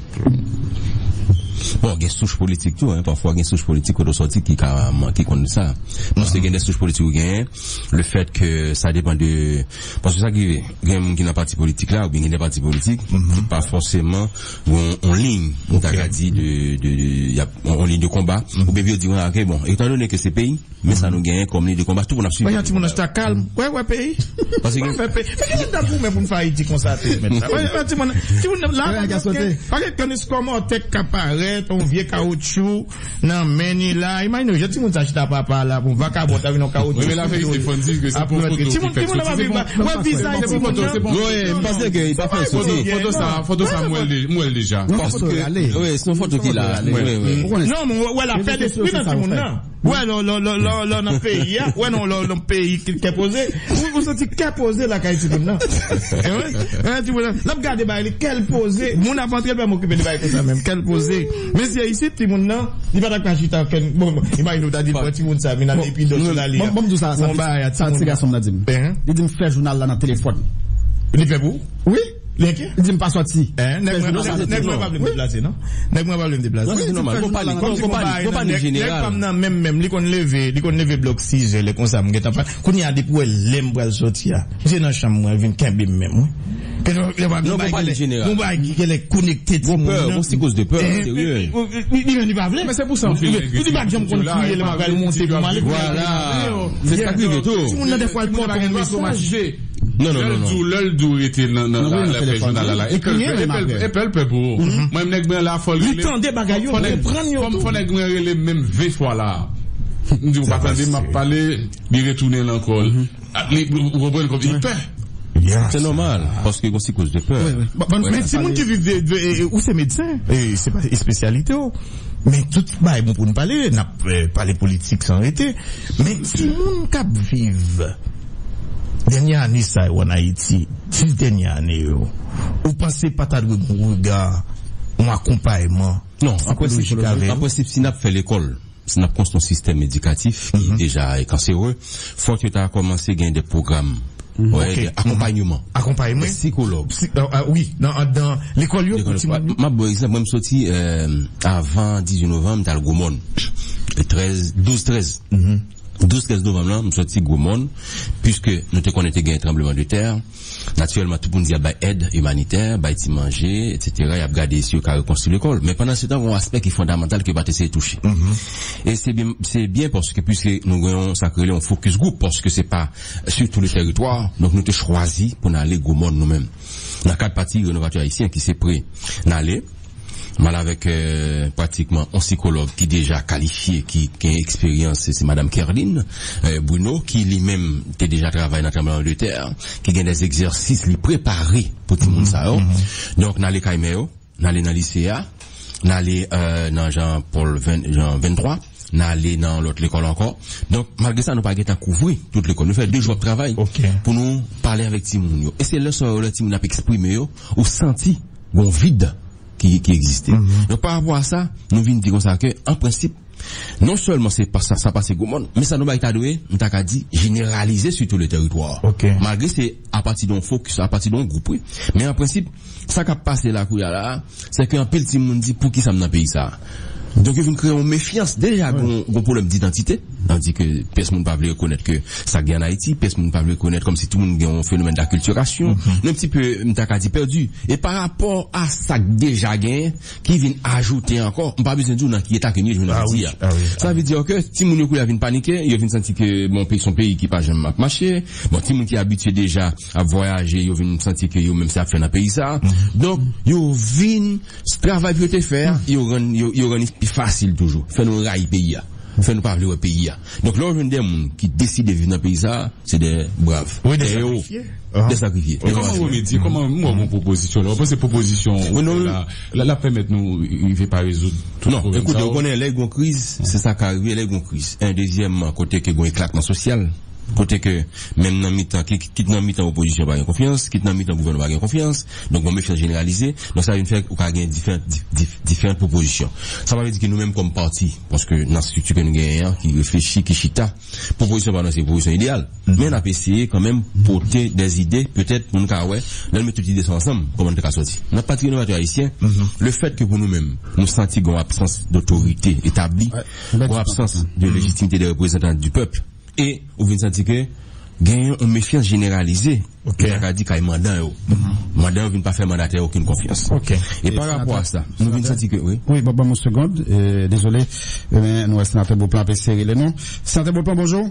bon, gen souch politik tou, en, pafwa gen souch politik kote w sòti ki ka, ki konn sa. Paske gen de souch politik ou genyen, le fèt ke sa depann de, paske sa ki rive, gen moun ki nan pati politik la, oubyen gen de pati politik ki pa fòseman gen yon liy, ou ta ka di, de, de, de, y ap, yon liy de konba, oubyen yo di, "Ah, ok, bon, etandone ke se peyi, men sa nou genyen kòm liy de konba, tout moun ap swiv." Wè, yon timoun nan chita kalm. Wè, wè, peyi. Paske gen fè peyi. Fè ki moun ta goumen pou n fè Ayiti konsa tou, mèt la. Wè, wè, timoun, timoun la, pa gen, pa gen kòmantè k ka parèt. Yon vye kawotchou nan men ni la. Imajine w, jan timoun sa chita papa la, pou vakabon ta vin yon kawotchou. Wi, men la verite, fò n di ke se pou foto ki fèk soti. Timoun nan pa viv, wè vizaj timoun nan. Wi, m panse ke li pa fèk soti. Foto sa, foto sa, m wè l de-, m wè l deja. Paske, wi, se yon foto ki la. Wi, wi. Non, men wè la fè lespri nan timoun nan. Wè, lò, lò, lò, lò, lò nan peyi a, wè non, lò nan peyi ki kè poze. Ou, ou santi kè poze lakay timoun nan. E wi, e, timoun nan, l ap gade bagay li, kè l poze. Moun ap antre, l pa m okipe de bagay konsa menm. Kè l poze. Mesye, isit, timoun nan, li pa ta ka chita kè, bon, imajine w ta di l pran timoun sa, vin al epi dòt sou lari a. Bon, bon, m di w sa, sa, bon, bagay a sa, timoun ti gason m nan di m. Li di m fè jounal la nan telefòn. Li fè pou ou? Wi. Li enke? Li di m pa sòti. Nèg mwen pa vle m deplase, non? Nèg mwen pa vle m deplase. Non, se nòmal. Bon, pa li, bon, pa li, bon, pa li, jeneral. Nèg pa m nan menm, menm, li konn leve, li konn leve blòk sizè, lè konsa, m gentan pa. Kounye a, depi w wè lè m pral sòti a, misye nan chanm mwen, vin kenbe m menm, wi. Non, bon, pa li, jeneral. Gon bagay ki genlè konekte timoun nan. Gon pè, gon psikoz de pè, serye. Li, li, li pa vle. Men se pou sa anpil nèg rete nan etid yo la, yo pa vle etid yo ap vin. Vwala. Se sa k rive tou. Timoun nan, dèfwa, l pote yon mesaj. Non, non, non, non. Lè l di w, lè l di w rete nan, nan la, la fè jounal la, la. Epi l pè, epi l pè pou ou. Mwen, nèg mwen la, fò l rele. Li tande bagay yo, konprann yo tou. Fò nèg mwen rele m menm ven fwa la. M di, ou pa tande m ap pale, li retounen l ankò. Li, ou konprann, kòm li pè. Se nòmal, paske gon psikoz de pè. Men timoun ki viv de, de, e, e, ou se medsen, e, se pa espesyalite w. Men tout bagay bon pou n pale, n ap, e, pale politik san rete. Men timoun k ap viv dènye ane sa yo ann Ayiti, dis dènye ane yo, ou panse pa ta dwe gen yon rega, yon akonpayman? Non, an prensip, an prensip, si n ap fè lekòl, si n ap konstwi yon sistèm edikatif ki deja kanserè, fòk yo ta kòmanse gen de pwogram, de akonpayman, de sikològ. Wi, nan, nan lekòl yo, pou timoun yo. M ap ba w egzanp, mwen, m soti, e, avan dizuit novanm, m t al Gwomòn. E trèz, douz trèz. Douz trèz novanm lan, m soti Gwomòn, piske nou te konnen te gen tranbleman de tè. Natirèlman, tout moun di y ap bay èd imanitè, bay ti manje, etsetera. Y ap gade si yo ka rekonstwi lekòl. Men pandan se tan, gen yon aspè ki fondamantal ke yo pa t eseye touche. E se byen, se byen paske, piske nou gen yon, sa k rele yon focus group, paske se pa sur tout le territoire, donk nou te chwazi pou n ale Gwomòn nou menm. Nan kad pati Renovatè Ayisyen ki se pre n ale, m al avèk, e, pratikman yon sikològ ki deja kalifye, ki gen eksperyans, se, se madanm Kerline, e, Bruno, ki li menm te deja travay nan tranbleman de tè, ki gen de egzèsis li prepare pou timoun sa yo. Donk, n ale kay mè yo, n ale nan lise a, n ale, e, nan Jean Paul ven, Jean venntwa, n ale nan lòt lekòl ankò. Donk, malgre sa, nou pa gentan kouvri tout lekòl. Nou fè de jou ap travay pou nou pale avèk timoun yo. E se lè sa yo, lè timoun ap eksprime yo, ou santi gon vid ki, ki egziste. Donk, pa rapò a sa, nou vin di konsa ke, an prensip, non sèlman se pa sa, sa pase Gwomòn, men sa nou bay ta dwe, m ta ka di, jeneralize sur tout le territoire. Malgre se apati de yon focus, apati de yon gwoup, wi. Men an prensip, sa k ap pase la kounye a la, se ke anpil timoun di, "Poukisa m nan peyi sa a?" Donk, yo vin kreye yon mefyans. Deja, gon, gon pwoblèm didantite. Tandi ke pyès moun pa vle rekonèt ke sa gen ann Ayiti, pyès moun pa vle rekonèt kòmsi tout moun gen yon fenomèn dakiltirasyon. Nou un petit peu, m ta ka di, pèdi. E pa rapò a sa k deja genyen, ki vin ajoute ankò, m pa bezwen di w nan ki eta ke n ye jounen jodi a. Sa vle di ke timoun yo kounye a vin panike, yo vin santi ke, bon, peyi, se yon peyi ki pa janm ap mache. Bon, timoun ki abitye deja ap vwayaje, yo vin santi ke yo menm se ap fè nan peyi sa. Donk, yo vin, travay pou yo te fè a, yo rann, yo, yo rann li pi fasil toujou. Fè nou rayi peyi a. Fè nou pa vle wè peyi a. Donk, lè w jwenn de moun ki deside viv nan peyi sa, se de brav. Wi, de sakrifye. De sakrifye. E kòman remedye, kòman, m wè yon pwopozisyon la. Ou panse pwopozisyon ou fè la, la, la pèmèt nou rive pa rezoud tout pwoblèm sa yo? Non, ekoute, ou konnen, lè gon kriz, se sa ka rive, lè gon kriz. En, dezyèmman, kote ke gon eklatman sosyal, kote ke menm nan mitan, ki, kit nan mitan opozisyon pa gen konfyans, kit nan mitan gouvènman pa gen konfyans, donk gon mefyans jeneralize, donk sa vin fè ou ka gen diferan, dif-, dif-, diferan pwopozisyon. Sa pa vle di ke nou menm kòm pati, paske nan estrikti ke nou genyen an, ki reflechi, ki chita, pwopozisyon pa nou se pwopozisyon ideyal. Men n ap eseye kanmenm pote de zide, petèt moun ka wè, lè n met tout ide sa ansanm, kòman n te ka sòti. Nan Pati Renovatè Ayisyen, lefèt ke pou nou menm, nou santi gon absans dotorite etabli, gon absans de lejitimite de reprezantan di pèp, e ou vin santi ke genyen yon mefyans jeneralize, ou ta ka di kay mandan yo. Mandan yo vin pa fè mandatè yo okenn konfyans. E pa rapò a sa, nou vin santi ke, wi. Wi, ban, ban m yon segond, e, dezole, e, men nou wè senatè Beauplan ap eseye rele nou. Senatè Beauplan, bonjou.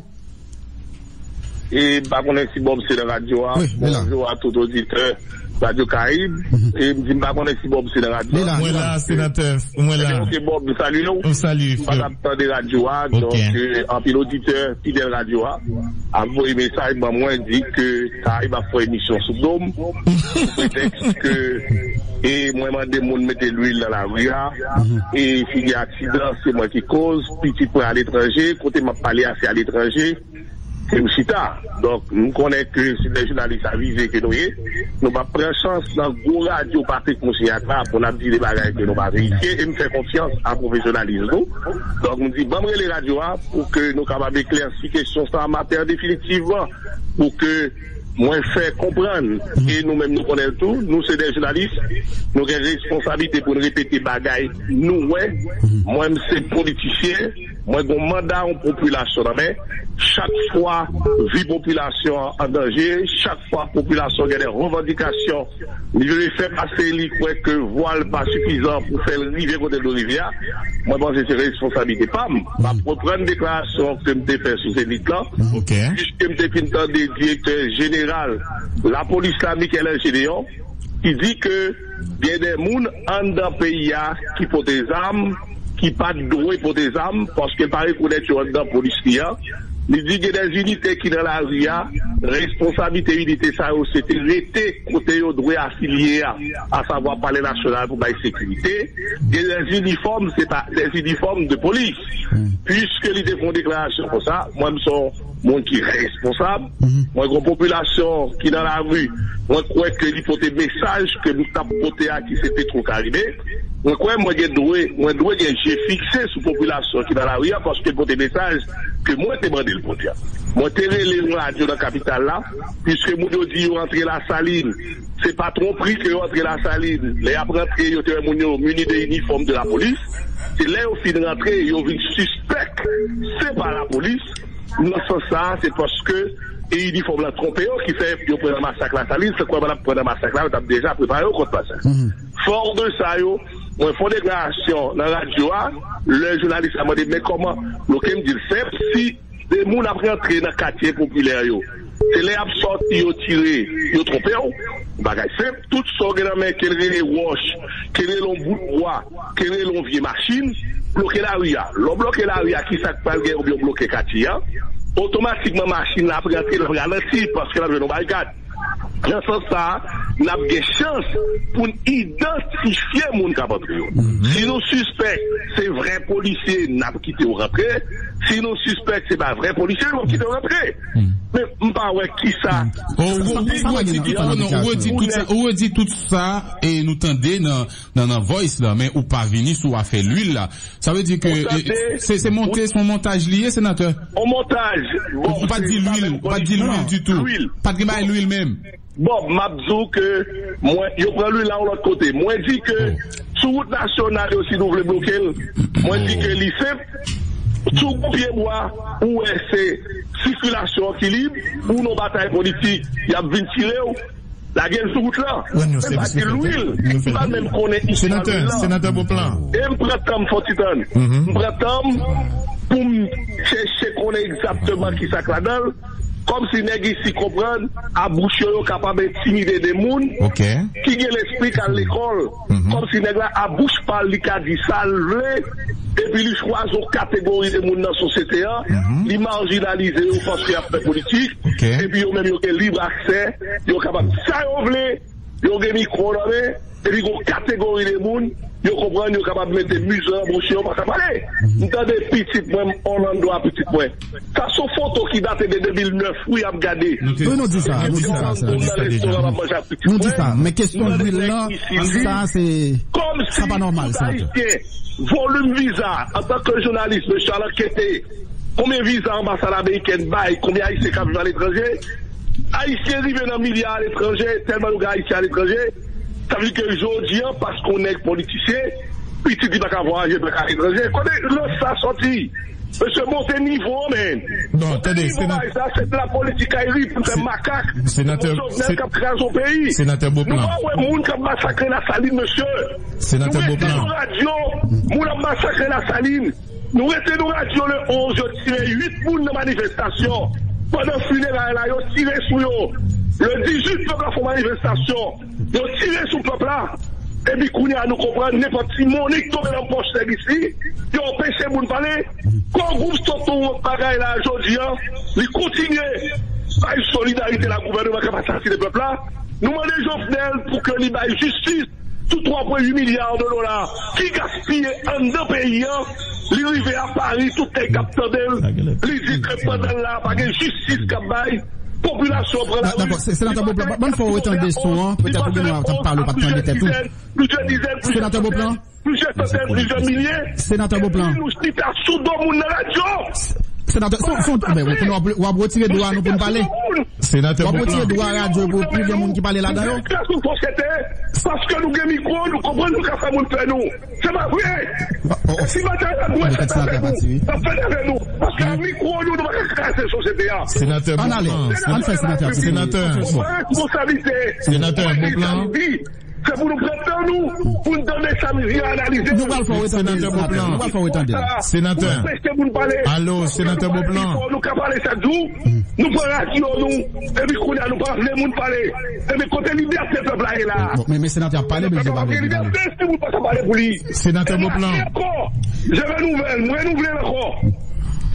E m pa konnen si Bob se nan radyo a. Wi, li la. Bonjou a tout oditè Radyo Karayib. Mhm. E m di m pa konnen si Bob se nan radyo a. Li la, li la. Mwen la, senatè, mwen la. Ebyen, oke, Bob, m salye w. M salye w, frè. M pa t ap tande radyo a, donk, e, anpil oditè fidèl radyo a ap voye mesaj ban mwen, di ke Karayib ap fè emisyon sou do m, sou pretèks ke, e mwen mande moun mete lwil nan lari a, e si gen aksidan, se mwen ki koz, pitit mwen aletranje, kote m ap pale a, se aletranje. Ke m chita. Donk, m konnen ke se de jounalis avize ke nou ye. Nou p ap pran chans nan gwo radyo Patrick Moussignac la pou n ap di de bagay ke nou pa verifye. E m fè konfyans a pwofesyonalis nou. Donk, m di, ban m rele radyo a pou ke nou kapab eklèsi kesyon sa a maten an definitivman. Pou ke mwen fè konprann, e nou menm nou konnen l tou, nou se de jounalis, nou gen responsablite pou n repete bagay nou wè. Mwen, m se politisyen, mwen gon manda yon popilasyon nan men. Chak fwa vi popilasyon an an danje, chak fwa popilasyon gen de revandikasyon, li vle fè pase, li kwè ke vwa l pa sifizan pou fè l rive kote l dwe rive a, mwen panse se responsablite pa m. M ap reprann deklarasyon ke m te fè sou Zenith lan, piske m te fin tande direktè jeneral lapolis la, Michel Gédéon, ki di ke gen de moun anndan peyi a ki pote zam, ki pa t dwe pote zam, paske l pa rekonèt yo anndan polis li an. Li di gen de zinite ki nan lari a, responsablite inite sa yo se te rete kote yo dwe afilye a, asavwa Palè Nasyonal pou bay sekirite. Gen de zinifòm, se pa de zinifòm de polis. Piske li te fè yon deklarasyon konsa, mwen m se yon moun ki responsab. Mwen gen yon popilasyon ki nan lari. Mwen kwè ke li pote mesaj ke m t ap pote a, ki se Petro Caribe. Mwen kwè mwen gen dwe, mwen dwe gen je fikse sou popilasyon ki nan lari a, paske l pote mesaj ke mwen te mande l pote a. Mwen te rele yon radyo nan kapital la, piske moun yo di yo antre Lasalin. Se pa twonpri ke yo antre Lasalin. Lè y ap rantre, yo te wè moun yo mini de inifòm de lapolis. Se lè yo fin rantre, yo vin sispèk se pa lapolis. Nan sans sa a, se paske e inifòm lan twonpe yo ki fè yo pran nan masak Lasalin. Se kwè pa t ap pran nan masak la, yo t ap deja prepare yo kont masak. Fò de sa yo, mwen fè yon deklarasyon nan radyo a, lè jounalis la mande, men kòman, bloke m di l senp, si de moun ap rantre nan katye popilè yo, se lè y ap sòti yo tire, yo twonpe w. Bagay senp, tout sa w gen nan men, ke l rele wòch, ke l rele yon bout bwa, ke l rele yon vye machin, bloke lari a. Lè w bloke lari a, kisa k pral gen oubyen w bloke katye a? Otomatikman, machin lan ap rantre, l ap ralanti, paske l ap jwenn yon barikad. Nan sans sa a, n ap gen chans pou n idantifye moun k ap antre yo. Si nou sispèk se vrè polisye, n ap kite yo rantre. Si nou sispèk se pa vrè polisye, nou ap kite yo rantre. Men m pa wè kisa. Ou redi tout sa, ou redi tout sa, e nou tande nan, nan, nan voice la, men ou pa vini sou afè lwil la. Sa vle di ke, e, se, se monte, se yon montaj li ye, senatè? On montaj. Ou pa di lwil, ou pa di lwil ditou. Pa t gen bagay lwil menm. Bob, m ap di w ke mwen, yo pran lwil la yon lòt kote. Mwen di ke sou wout nasyonal yo, si nou vle bloke l, mwen di ke li senp. Si w gon pye bwa, ou wè se sikilasyon an ki lib, ou nan batay politik, y ap vin tire w. Lage l sou wout lan. Men pa di lwil. M pa menm konnen istwa lwil lan. Senatè, senatè Beauplan. E m pran tan m fè yon ti tann. M pran tan m pou m chèche konnen egzakteman kisa k ladan l. Kòmsi nèg isi konprann, a bouch yo, yo kapab entimide de moun ki gen lespri k al lekòl. Kòmsi nèg la, a bouch pa l, li ka di sa l vle, epi li chwazi yon kategori de moun nan sosyete an, li majinalize yo paske y ap fè politik, epi yo menm yo gen lib aksè, yo kapab di sa yo vle, yo gen mikwo nan men, epi gon kategori de moun, yo konprann, yo kapab mete mizè nan bouch yo, pa ka pale. M tande pitit mwen, m Orlando a pitit mwen. Sa se yon foto ki date de de mil nèf, wi, ap gade. Wi, nou di sa, nou di sa, sa. Moun nan restoran ap manje ak pitit mwen. Nou di sa, men kesyon lwil lan, sa se, sa pa nòmal, senatè. Volim viza, antanke jounalis, mesye al ankete. Konbyen viza anbasad amerikèn bay? Konbyen Ayisyen k ap viv aletranje? Ayisyen rive nan milya aletranje, tèlman nou gen Ayisyen aletranje. Sa vle di ke jodi an, paske yon nèg politisyen, pitit li pa ka vwayaje, pa ka aletranje. Kote lòs sa sòti? Mesye, monte nivo an, men. Non, tande, senatè. Sa, se de la politik ayri pou fè makak. Senatè, Jovenel k ap kraze yon peyi. Senatè Beauplan. Nou pa wè moun k ap masakre Lasalin, mesye. Senatè Beauplan. Nou rete nan radyo, moun ap masakre Lasalin. Nou rete nan radyo le onz, yo tire uit moun nan manifestasyon. Pandan fineray la, yo tire sou yo. Le dizuit, pèp la fè manifestasyon. Yo tire sou pèp la. Epi kounye a, nou konprann, nenpòt ti moni k tonbe nan pòch nèg isi, yo anpeche moun pale. Kò gwoup Tonton Wòt bagay la, jodi a, li kontinye bay solidarite la, gouvènman k ap asasinen pèp la. Nou mande Jovenel pou ke li bay jistis sou twa pwen uit milya de dola ki gaspiye anndan peyi a. Li rive a Pari, tout nèg k ap tande l, li di ke pandan l la, pa gen jistis k ap bay, popilasyon an pran lari. Dakò, Senatè Beauplan, ban m fè w retande son an, petèt ou gen dwa t ap pale, ou pa t tande tèt ou. Plizyè dizèn, plizyè santèn, plizyè milye. Senatè Beauplan. Nou chita sou do moun nan radyo. Senatè, son, son, ben, w ap, w ap retire dwa nou pou n pale. Senatè Beauplan. W ap retire dwa radyo pou plis de moun ki pale ladan yo. Kras nou sosyete, paske nou gen mikwo, nou konprann nou ka fè moun pè nou. Se pa vre. Si batay la dwe fèt avè nou, l ap fèt avè nou. Paske ak mikwo nou, nou pa ka kraze sosyete a. Senatè Beauplan. Ann ale. Ann fè senatè a. Senatè. Pran responsablite. Senatè Beauplan. Se pou nou pran tan nou, pou n tande sa misye analize. Nou pral fè w retande, Senatè Beauplan. Nou pral fè w retande. Senatè. Pou anpeche moun pale. Alo, Senatè Beauplan. Nou ka pale chak jou. Nou pran radyo nou. Epi kounye a, nou pa vle moun pale. Epi kote libète pèp la ye la? Bon, men, men senatè ap pale, men li pa vle moun pale. Libète, si moun pa ka pale pou li. Senatè Beauplan. Ankò, je renouvelle, m renouvle l ankò.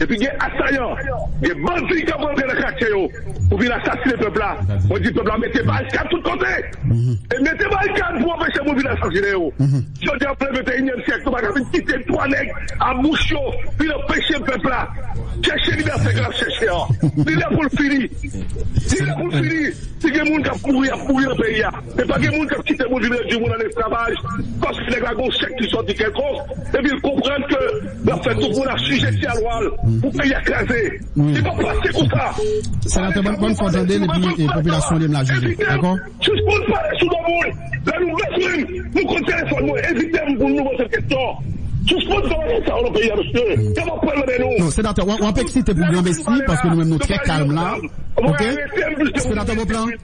Epi gen asayan, gen bandi k ap rantre nan katye yo pou vin asasinen pèp la. Mwen di pèp la mete barikad tout kote. E mete barikad pou anpeche moun vin asasinen yo. Jodi a, an venteyinyèm syèk, nou pa ka vin kite twa nèg a bouch yo vin anpeche pèp la chèche libète ke l ap chèche an. Li lè pou l fini. Li lè pou l fini. Si gen moun k ap mouri, ap mouri nan peyi a. Men pa gen moun k ap kite moun vin redui moun an esklavaj. Paske nèg la gen yon chèk ki sòti kèlkonk. Epi l konprann ke l ap fè tout moun asijeti a lwa l pou peyi a kraze. Li p ap pase konsa. Senatè, ban, ban fò tande l epi, e, popilasyon li menm la jije. Dakò? Sispann pale sou do moun. Lè nou bezwen m, nou konn telefòn mwen, envite m pou nou poze kesyon. Sispann fè bagay sa yo nan peyi a, mesye. Kòman pral nan men nou? Non, senatè, w, w ap eksite pou gran mesi, paske nou menm nou trè kalm la. Ok? Senatè Beauplan.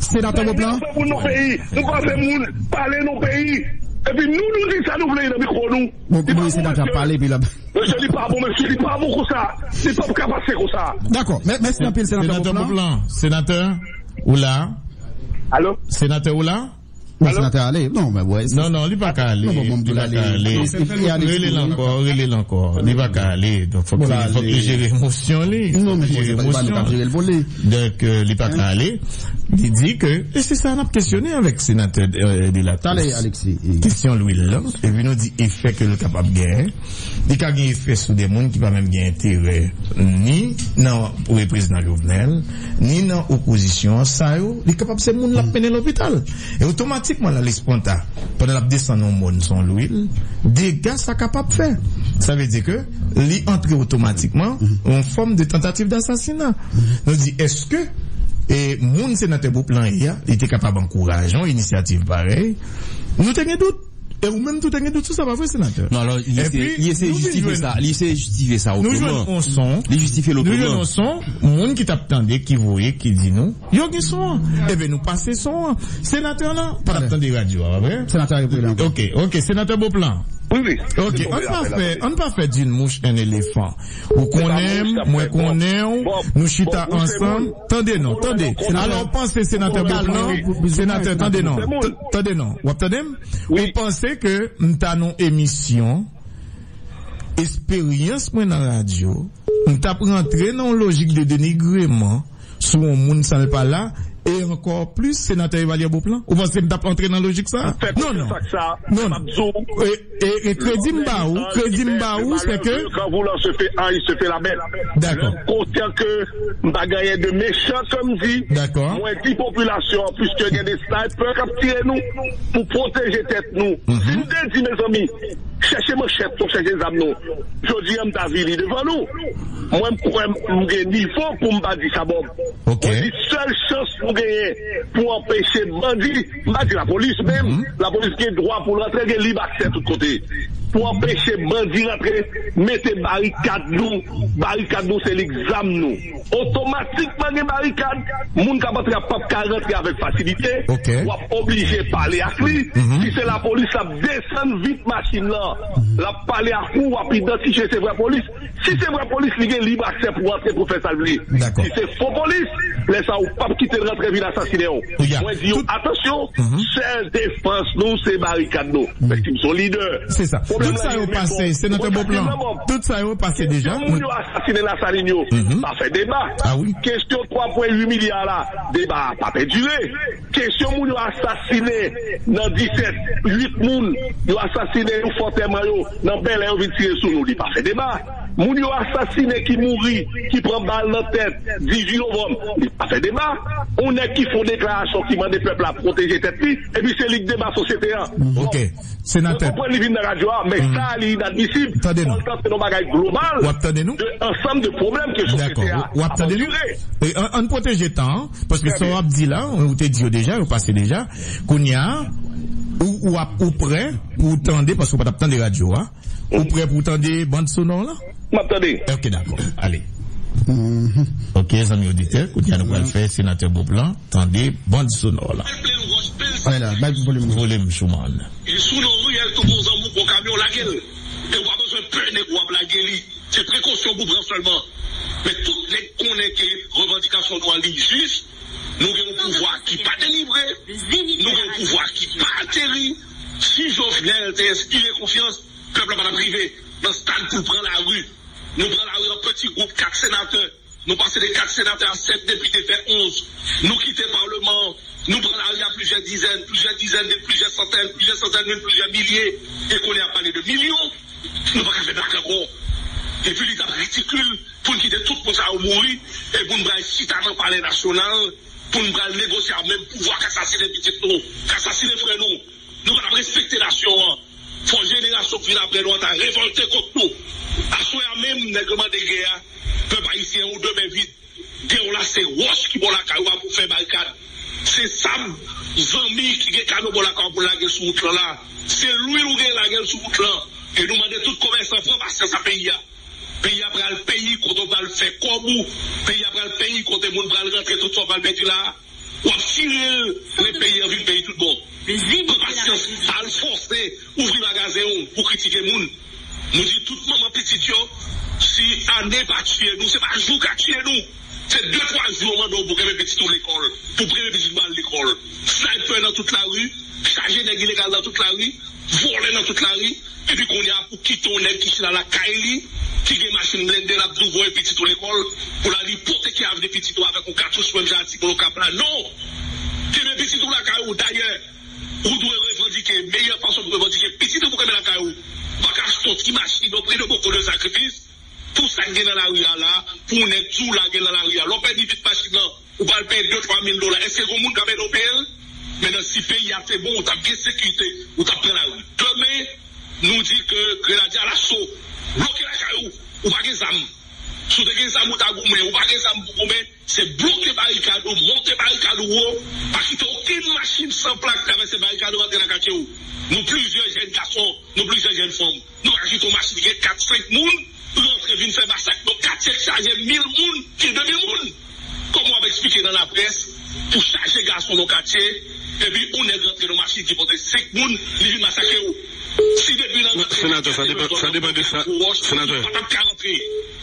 Senatè Beauplan. Nou pa fè moun pale nan peyi. Epi nou, nou di sa nou vle nan mikwo nou. Bon, kòman senatè ap pale, epi l ap... Mesye, li pa bon, mesye, li pa bon konsa. Li p ap ka pase konsa. Dakò. Mè-, mèsi anpil, Senatè Beauplan. Senatè Beauplan, senatè, ou la? Alo? Senatè, ou la? Non, senatè ale. Non, men, wè, non, non, li pa ka ale. Non, bon, bon, li pa ka ale. Rele l ankò, rele l ankò. Li pa ka ale. Donk, fòk li, fòk li jere emosyon li. Non, men, se pa nou k ap jere l pou li. Donk, euh, li pa ka ale. Li di ke, e se sa n ap kesyone avèk senatè, euh, Delatos. Talè, Alexis. Kesyon lwil lan. Epi nou di efè ke l kapab genyen. Li ka gen efè sou de moun ki pa menm gen enterè ni nan pre-, prezidan Jovenel, ni nan opozisyon an. Sa yo, li kapab se moun l ap mennen lopital. E otomatikman, la Lespanta, pandan l ap desann yon mòn sou yon lwil, dega sa kapab fè. Sa vle di ke li antre otomatikman yon fòm de tantativ dasasina. Nou di, èske, e, moun senatè Beauplan ye a, li te kapab ankouraje yon inisyativ parèy? Nou te gen dout. E ou menm tou te gen dout sou sa, pa vre, senatè? Non, alò, li eseye, li eseye jistifye sa. Li eseye jistifye sa otreman. Li jistifye l otreman. Nou jwenn yon son, moun ki t ap tande, ki voye, ki di nou, yo gen son an. Ebyen, nou pase son an. Senatè lan pa t ap tande radyo a, pa vre? Senatè a repele ankò. Ok, ok, senatè Beauplan. Wi, wi. Ok, ann pa fè, ann pa fè d'une mouche un éléphant. Ou konnen m, mwen konnen w, nou chita ansanm. Tande non, tande. Alò, w panse senatè Beauplan, senatè, tande non. T-, tande non. W ap tande m? Ou panse ke m ta nan yon emisyon, esperyans mwen nan radyo, m t ap rantre nan yon lojik de denigreman sou yon moun san l pa la, e ankò plis senatè Evalière Beauplan? Ou panse m t ap antre nan lojik sa a? Non, non. Non. E, e, e kredi m ba ou, kredi m ba ou, se ke... Quand voulant se fait haï, se fait la bête. Dakò. Kote ke m pa gen anyen de mechan ke m di, dakò, mwen di popilasyon an, piske gen de sniper k ap tire nou, pou pwoteje tèt nou. Si m te di, mezanmi, chèche manchèt nou, chèche zam nou, jodi a m ta vini devan nou. Mwen, m kwè m gen nivo pou m pa di sa, Bòb. Ok. Mwen di sèl chans nou genyen pou anpeche bandi, m pa di lapolis, men lapolis gen dwa pou l rantre, gen lib aksè tout kote. Pou anpeche bandi rantre, mete barikad nou. Barikad nou se lik zam nou. Otomatikman gen barikad, moun k ap antre a p ap ka rantre avèk fasilite. Ok. W ap oblije pale ak li. Si se lapolis, l ap desann vit machin lan. l ap pale ak ou, w ap idantifye se vrè polis. Si se vrè polis, li gen lib aksè pou antre pou fè sa l vle. Si se fo polis, lè sa a ou p ap kite l rantre vin asasinen w. Mwen di yo, atansyon, sèl defans nou se barikad nou. Mèsi, m se yon lidè. Se sa. Tout sa yo pase, Senatè Beauplan. Tout sa yo pase deja. Moun yo asasinen Lasalin yo, pa fè deba. Kesyon twa pwen uit milya la, deba a pa pèdire. Kesyon moun yo asasinen nan disèt, uit moun yo asasinen, yo fè antèman yo nan Bèlè, yo vin tire sou nou, li pa fè deba. Moun yo asasinen ki mouri, ki pran bal nan tèt, dizuit novanm, li pa fè deba. Yon nèg ki fè yon deklarasyon ki mande pèp la pwoteje tèt li, epi se li k deba sosyete a. Ok. Senatè. Mwen konprann li vin nan radyo a, men sa li inadmisib. Tande nou. Fò l tande yon bagay global de ansanm de pwoblèm ke sosyete a ap andire. Dakò. W ap tande nou? E, ann, ann pwoteje tan an, paske sa w ap di la, ou te di yo deja, yo pase deja. Kounye a, ou, ou ap, ou prè pou w tande, paske w pa t ap tande radyo a. Ou prè pou w tande band sonò la? M ap tande. Ok, dakò. Ale. Ok, zanmi oditè, kounye a nou pral fè Senatè Beauplan tande band sonò la. Volim, showman. E sou non riyèl tou gon zanmi ou gon kamyon lage l. E ou pa bezwen pè nèg ou ap lage li. Se prekosyon pou pran sèlman. Men tout nèg konnen ke revandikasyon nou an li jis. Nou gen yon pouvwa ki pa delivre. Nou gen yon pouvwa ki pa ateri. Si Jovenel te enspire konfyans, pèp la pa t ap rive nan stad pou l pran lari. Nou pran lari an peti gwoup, kat senatè. Nou pase de kat senatè a sèt depite, fè onz. Nou kite palman an. Nou pran lari a plizyè dizèn, plizyè dizèn de plizyè santèn, plizyè santèn de plizyè milye. E kounye a ap pale de milyon. Nou pa ka fè blag ankò. Epi li t ap ridikil pou n kite tout moun sa yo mouri e pou n pral chita nan Palè Nasyonal, pou n pral negosye ak menm pouvwa k asasinen pitit nou, k asasinen frè nou. Nou pa t ap respekte nasyon an. Fò jenerasyon k vin apre nou an ta revòlte kont nou. Aswè a menm, nèg yo mande gè a, pèp ayisyen, ou de men vid. Gè w la, se wòch ki bò lakay ou a pou fè barikad. Se sab, zanmi ki gen kamyon bò lakay ou pou lage l sou wout lan la. Se lwil ou gen lage l sou wout lan. E nou mande tout komèsan pran pasyans ak peyi a. Peyi a pral peyi kote w pral fè kòb ou. Peyi a pral peyi kote moun pral rantre tout sa w pral pèdi la. W ap tire l, men peyi an vin peyi tout bon. Pran pasyans, al fòse, ouvri magazen w pou kritike moun. Nou di tout manman pitit yo, si ane pa tiye nou, se pa jou ka tiye nou. Se de twa jou yo mande w pou kenbe pitit ou lekòl, pou kenbe pitit ou al lekòl. Snaypè nan tout lari, chaje nèg ilegal nan tout lari, vòlè nan tout lari, epi kounye a pou kite yon nèg ki chita lakay li, ki gen machin blende, l ap tou voye pitit ou lekòl, pou l al ipoteke avni pitit ou avèk yon katouch, menm jan a ti Okap la. Non! Kenbe pitit ou lakay ou. Dayè, ou dwe revandike. Meyè fason pou revandike pitit ou pou kenbe lakay ou. Ou pa ka achte yon ti machin, yon pri de boko de sakrifis, pou sa k gen nan lari a la, pou yon nèg di w lage l nan lari a. Lè w pèdi vit machin nan, ou pral peye de twa mil dola. Èske gon moun k ap ede w peye l? Men nan si peyi a te bon, ou t ap gen sekirite, ou t ap pran lari. Demen, nou di ke Grenadye Alaso bloke lakay ou, ou pa gen zam. Si w te gen zam, ou ta goumen, ou pa gen zam pou goumen, se bloke barikad ou, monte barikad ou wo, pa kite okenn machin san plak travèse barikad ou rantre nan katye w. Nou plizyè jèn gason, nou plizyè jèn fanm. Nou pa ka kite yon machin gen kat, senk moun rantre vin fè masak nan katye k chaje mil moun, ki de mil moun. Kòman w ap eksplike nan laprès pou chaje gason nan katye, epi yon nèg rantre nan machin ki pote senk moun, li vin masakre w? Si depi nan rantre nan katye, sa depann de sa, Senatè. Ou pa t ap ka rantre.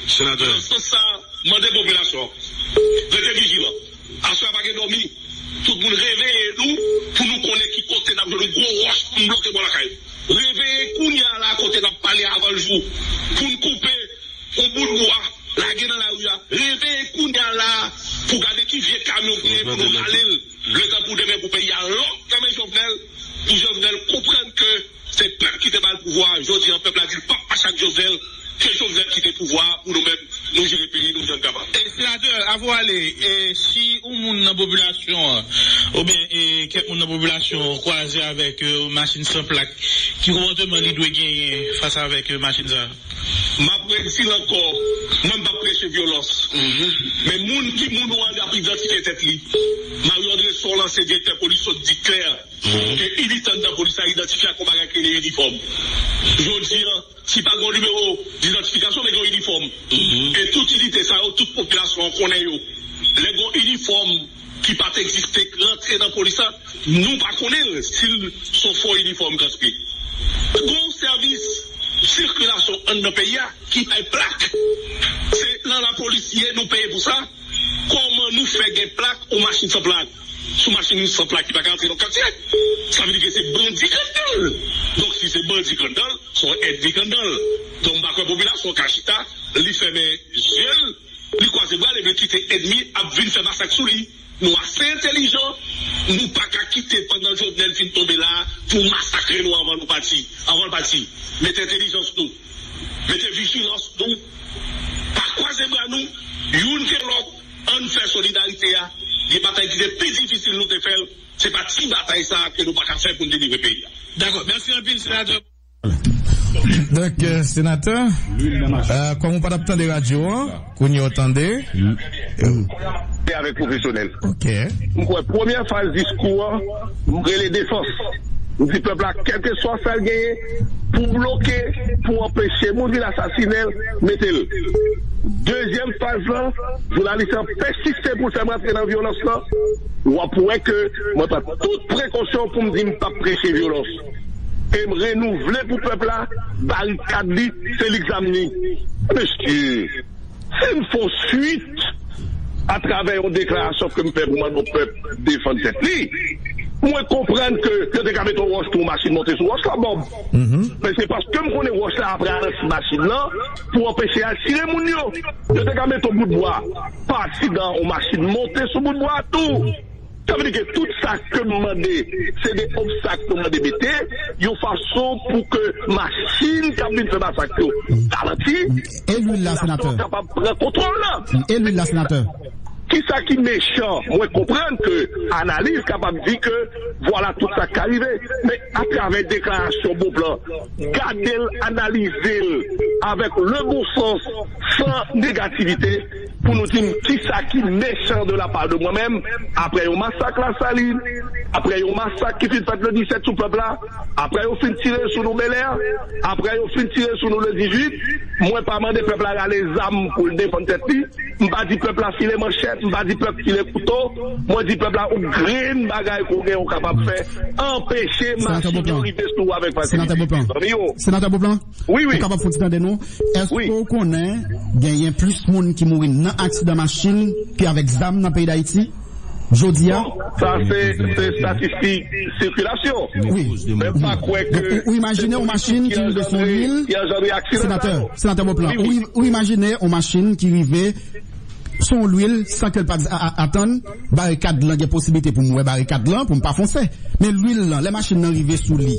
Senatè. Nan sans sa, mande popilasyon an, rete vijilan. Aswè a pa gen dòmi. Tout moun reveye nou pou nou konnen ki kote n ap jwenn yon gwo wòch pou n bloke bò lakay. Reveye kounye a la kote n ap pale avan l jou. Pou n koupe yon bout bwa, lage nan lari a. Reveye kounye a la pou gade ki vye kamyon ki genyen pou nou rale l. Letan pou demen pou peyi a lòk nan men Jovenel, pou Jovenel konprann ke se pèp ki te ba l pouvwa a. Jodi a, pèp la di l p ap mache ak Jovenel, ke Jovenel kite pouvwa a pou nou menm, nou jere peyi nou jan n kapab. E, Senatè, avan w ale, e, si yon moun nan popilasyon an, oubyen, e, kèk moun nan popilasyon an kwaze avèk, e, machin san plak, ki konpòteman li dwe genyen fas avèk, e, machin sa a? M ap redi l ankò, mwen m p ap preche vyolans. Men moun ki moun ou an ap idantifye tèt li. Mario André Sor, ansyen direktè polis, sot di klè ke inite anndan polis la idantifye ak yon bagay ki rele inifòm. Jodi a, si pa gen yon nimewo didantifikasyon, men gen yon inifòm. E tout inite sa yo, tout popilasyon an konnen yo. Lè gen yon inifòm ki pa t egziste, k rantre nan polis la, nou pa konnen l, si l s on fo inifòm k rantre. Gon sèvis sikilasyon anndan peyi a ki bay plak. Se nan lapolis ye, nou peye pou sa. Kòman nou fè gen plak, yon machin san plak? Sou machin san plak ki pa ka antre nan katye. Sa vle di ke se bandi k anndan l. Donk, si se bandi k anndan l, se yon ènmi k anndan l. Donk, m pa kwè popilasyon ka chita, li fèmen je l, li kwaze bra l, epi l kite ènmi ap vin fè masak sou li. Nou ase entèlijan, nou pa ka kite pandan Jovenel fin tonbe la pou masakre nou anvan nou pati, anvan l pati. Mete entèlijans nou, mete vijilans nou, pa kwaze bra nou, youn ke lòt, ann fè solidarite a. Gen batay ki te pi difisil nou te fè l, se pa ti batay sa a ke nou pa ka fè pou n delivre peyi a. Dakò, mèsi anpil, senatè. Donk, euh, senatè, euh, kòm ou pa t ap tande radyo an, kounye a w tande. Se avèk pwofesyonèl. Ok. M kwè premyè faz diskou an, m rele defans. M di pèp la, kèlkeswa sa l genyen, pou bloke, pou anpeche moun vin asasinen l, mete l. Dezyèm faz lan, jounalis lan pèsiste pou l fè m rantre nan vyolans lan, w ap wè ke mwen pran tout prekosyon pou m di m p ap preche vyolans. E m renouvle pou pèp la, barikad li, se li k zam li. Mesye, si n fè yon swit atravè yon deklarasyon ke m fè pou mande yon pèp defann tèt li, mwen konprann ke yo te ka mete yon wòch pou yon machin monte sou wòch la, Bòb. Men se paske m konnen wòch la ap ralanse machin nan pou anpeche al tire moun yo. Yo te ka mete yon bout bwa, pati dan yon machin monte sou bout bwa a tou. Sa vle di ke tout sa ke m mande, se de obstak nou mande mete, yon fason pou ke machin k ap vin fè masak yo ralanti, e lwil la, senatè, kapab pran kontwòl la. E lwil la, senatè. Kisa ki mechan? Mwen konprann ke analiz kapab di ke vwala tout sa k ka rive. Men atravè deklarasyon Beauplan, gade l, analize l avèk le bon sans, san negativite, pou nou di m kisa ki mechan de la part de mwen menm, apre yon masak Lasalin, apre yon masak ki fin fèt le disèt sou pèp la, apre yo fin tire sou nou Bèlè, apre yo fin tire sou nou le dizuit, mwen pa mande pèp la rale zam pou l defann tèt li, m pa di pèp la file manchèt, m pa di pèp file kouto, mwen di pèp la yon grenn bagay ke w gen ou kapab fè, anpeche machin yo rive sou ou avèk fasilite. Senatè Beauplan. Senatè Beauplan, ou kapab fè yon ti tande nou? Èske w konnen genyen plis moun ki mouri nan aksidan machin ke avèk zam nan peyi Dayiti jodi a? Bon, sa se, se estatistik sikilasyon. Wi. Men m pa kwè ke... Donk, ou, ou imajine yon machin ki rive sou lwil, senatè, senatè Beauplan, ou, ou imajine yon machin ki rive sou yon lwil san ke l pa t a-, a-, atann, barikad lan, gen posiblite pou m wè barikad lan, pou m pa fonse. Men lwil lan, lè machin nan rive sou li,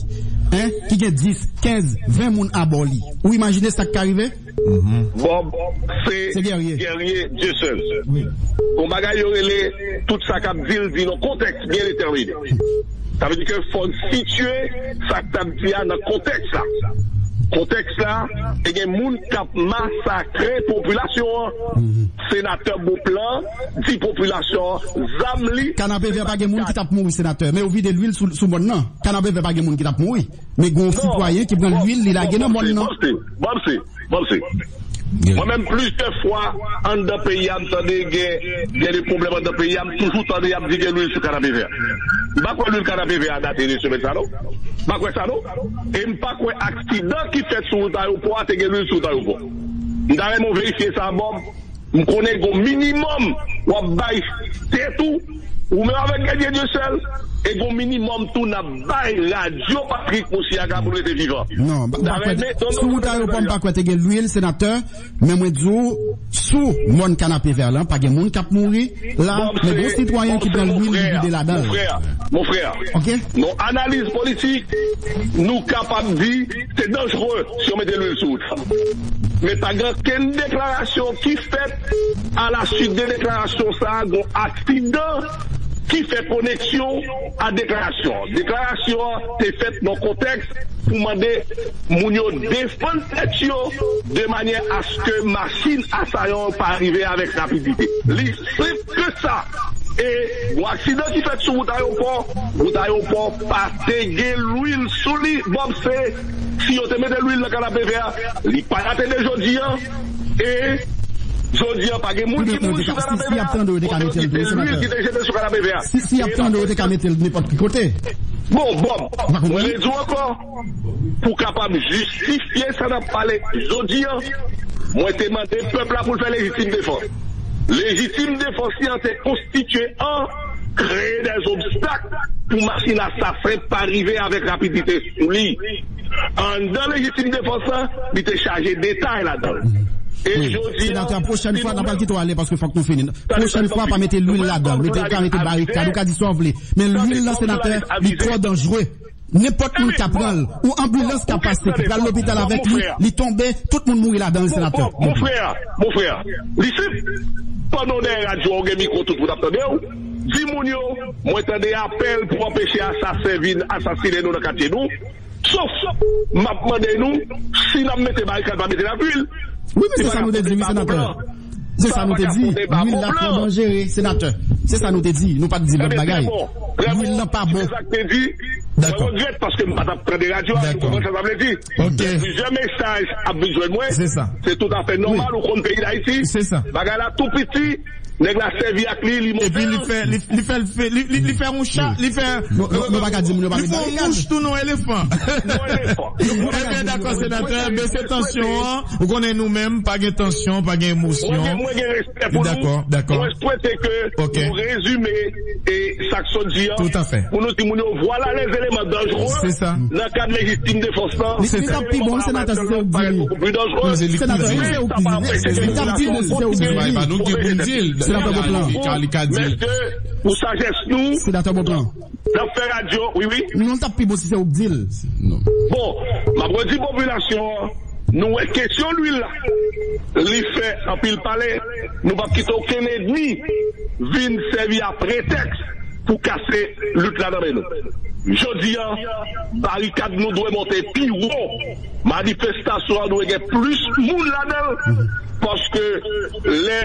en, ki gen dis, kenz, ven moun abò li, ou imajine sa k ka rive? Bòb, se Guerrier Dieuseul. Wi. Gon bagay yo rele, tout sa k ap di l, di nan kontèks byen detèmine. Sa vle di ke fò n sitiye sa k t ap di a nan kontèks la. Kontèks la, te gen moun k ap masakre popilasyon an. Senatè Beauplan di popilasyon an, zam li... Kanapevè pa gen moun ki t ap mouri, senatè, men yo vide lwil sou, sou mòn nan. Kanapevè pa gen moun ki t ap mouri. Men gen yon sitwayen ki pran lwil, li lage nan mòn nan. Bon, se, bon, se. Bon, se. Mwen menm, plizyè fwa, anndan peyi a, m tande gen, gen de pwoblèm anndan peyi a, m toujou tande y ap di gen lwil sou Kanapevè. M pa kwè lwil Kanapevè a date de semèn sa, non. M pa kwè sa, non. E m pa kwè aksidan ki fèt sou wout ayewopò a te gen lwil sou wout ayewopò. M ta renmen w verifye sa, Bòb. M konnen gon minimòm w ap bay tèt ou, ou menm avèk Guerrier Dieuseul, e gon minimòm tou n ap bay radyo Patrick Moussiaga pou l rete vivan. Non, m pa, m pa kwè. Sou wout ayewopò, m pa kwè te gen lwil, senatè, men mwen di w, sou mòn Kanapevè lan, pa gen moun k ap mouri la, men gon sitwayen ki pran lwil, li vide ladan l. Mon frè, mon frè, ok? Non, analiz politik, nou kapab di, se danjere si yo mete lwil sou wout la. Men pa gen okenn deklarasyon ki fèt a la suite de deklarasyon sa a, gon aksidan ki fè koneksyon a deklarasyon an. Deklarasyon an te fèt nan kontèks pou mande moun yo defann tèt yo de manyè aske machin asayan an pa rive avèk rapidite. Li senp ke sa. E gon aksidan ki fèt sou wout ayewopò, wout ayewopò pa te gen lwil sou li. Bòb, se, si yo te mete lwil nan Kanapevè a, li pa t ap rive jodi a. E jodi a, pa gen moun ki mouri sou Kanapevè a. Kote yo kite lwil ki te jete sou Kanapevè a? Si, si y ap tande, yo te ka mete l nenpòt ki kote. Bon, Bob, mwen redi w ankò, pou kapab jistifye sa n ap pale jodi a, mwen te mande pèp la pou l fè lejitim defans. Lejitim defans li an te konstitye an kreye dè obstak pou machin asasen pa rive avèk rapidite sou li. Anndan lejitim defans lan, li te chaje detay ladan l. E jodi a, senatè, pwochèn fwa, n ap pral kite w ale paske fòk nou fini. Pwochèn fwa, pa mete lwil ladan l. Mete, ou ka mete barikad, ou ka di sa w vle. Men lwil lan, senatè, li twò danjre. Nenpòt moun ka pran l. Ou anbilans ka pase, ki pral lopital avèk li, li tonbe, tout moun mouri ladan l, senatè. Mon frè, mon frè, li senp. Pandan w dèyè radyo a, ou gen mikwo tout moun ap tande w. Di moun yo, mwen tande apèl pou anpeche asasen vin asasinen nou nan katye nou. Sof, m ap mande nou, si n ap mete barikad, pa mete lakil. Wi, men se sa nou te di, wi, senatè. Se sa nou te di. Lwil la twò danjere, senatè. Se sa nou te di. Nou pa t di lòt bagay. Lwil lan pa bon. Dakò. Mwen regrèt paske m pa t ap tande radyo a, nou konprann sa sa vle di. Plizyè mesaj ap vin jwenn mwen. Se toutafè nòmal, ou konn peyi Dayiti. Bagay la tou piti. Nèg la sèvi ak li, li monte. Epi li fè, li, li fè, li fè, li, li, li fè yon cha, li fè, li fè yon mouch tou non elefan. Ebyen, dakò, senatè, bese tansyon an. Ou konnen nou menm, pa gen tansyon, pa gen emosyon. Mwen gen, mwen gen respè pou nou. Dakò, dakò. Mwen swete ke nou rezime e sa k sot di an. Toutafè. Pou nou di moun yo, vwala lè eleman danjere nan kad lejitim defans lan. Li, li t ap pi bon, senatè, si se ou k di l. Senatè, si se ou k di l. Li t ap di l, si se ou k di l. Ba nou gen pou n di l. Senatè Beauplan. Li ka, li ka di l. Mèsi pou sajès nou. Senatè Beauplan. N ap fè radyo, wi, wi. Non, l t ap pi bon si se ou k di l. Bon, m ap redi popilasyon an, nou wè kesyon lwil la. Li fè anpil pale. Nou p ap kite okenn ènmi vin sèvi a pretèks pou kase lit la nan men nou. Jodi a, barikad nou dwe monte pi wo. Manifestasyon an dwe gen plis moun ladan l. Paske lè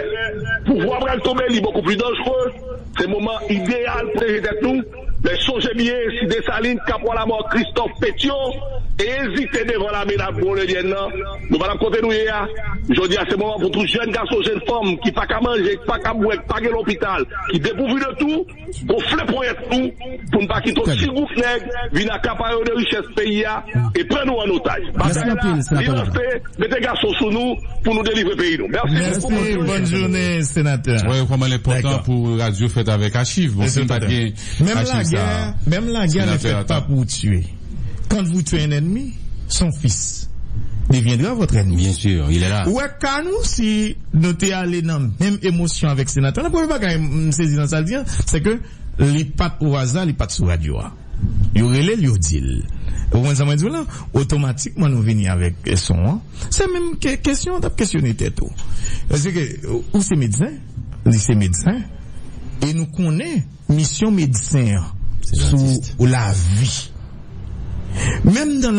pouvwa pral tonbe, li bokou pli danjere. Se moman ideyal pou ranje tèt nou. Men sonje byen, si Desalin, Kapwa Lamò, Kristòf, Petyon ezite devan lame Napoleonyèn nan, nou pa t ap kote nou ye a. Jodi a, se moman pou tout jèn gason, jèn fanm ki pa ka manje, ki pa ka bwè, ki pa gen lopital, ki depouvi de tou, gonfle ponyèt nou pou n pa kite yon ti gwoup nèg vin akapare de richès peyi a e pran nou an otaj. Batay la, li lanse, mete gason sou nou pou nou delivre peyi nou. Mèsi. Mèsi, bòn jounen, senatè. Wè kòman l enpòtan pou radyo fèt avèk achiv. Bon, si n pa t gen achiv sa a, senatè. Menm la guerre ne fait pas pour tuer. Quand vous tuez un ennemi, son fils deviendra votre ennemi. Bien sûr, il est là. Ou wè ka nou, si nou te ale nan menm emosyon avèk senatè la, premye bagay m sezi nan sa l di an, se ke li pa t o aza, li pa t sou radyo a. Yo rele l, yo di l. Ou konprann sa mwen di w la? Otomatikman, nou vini avèk, eh, son an. Se menm ke-, kesyon w t ap kesyone tèt ou. Paske ou se medsen, li se medsen, e nou konnen misyon medsen an sou lavi. Menm nan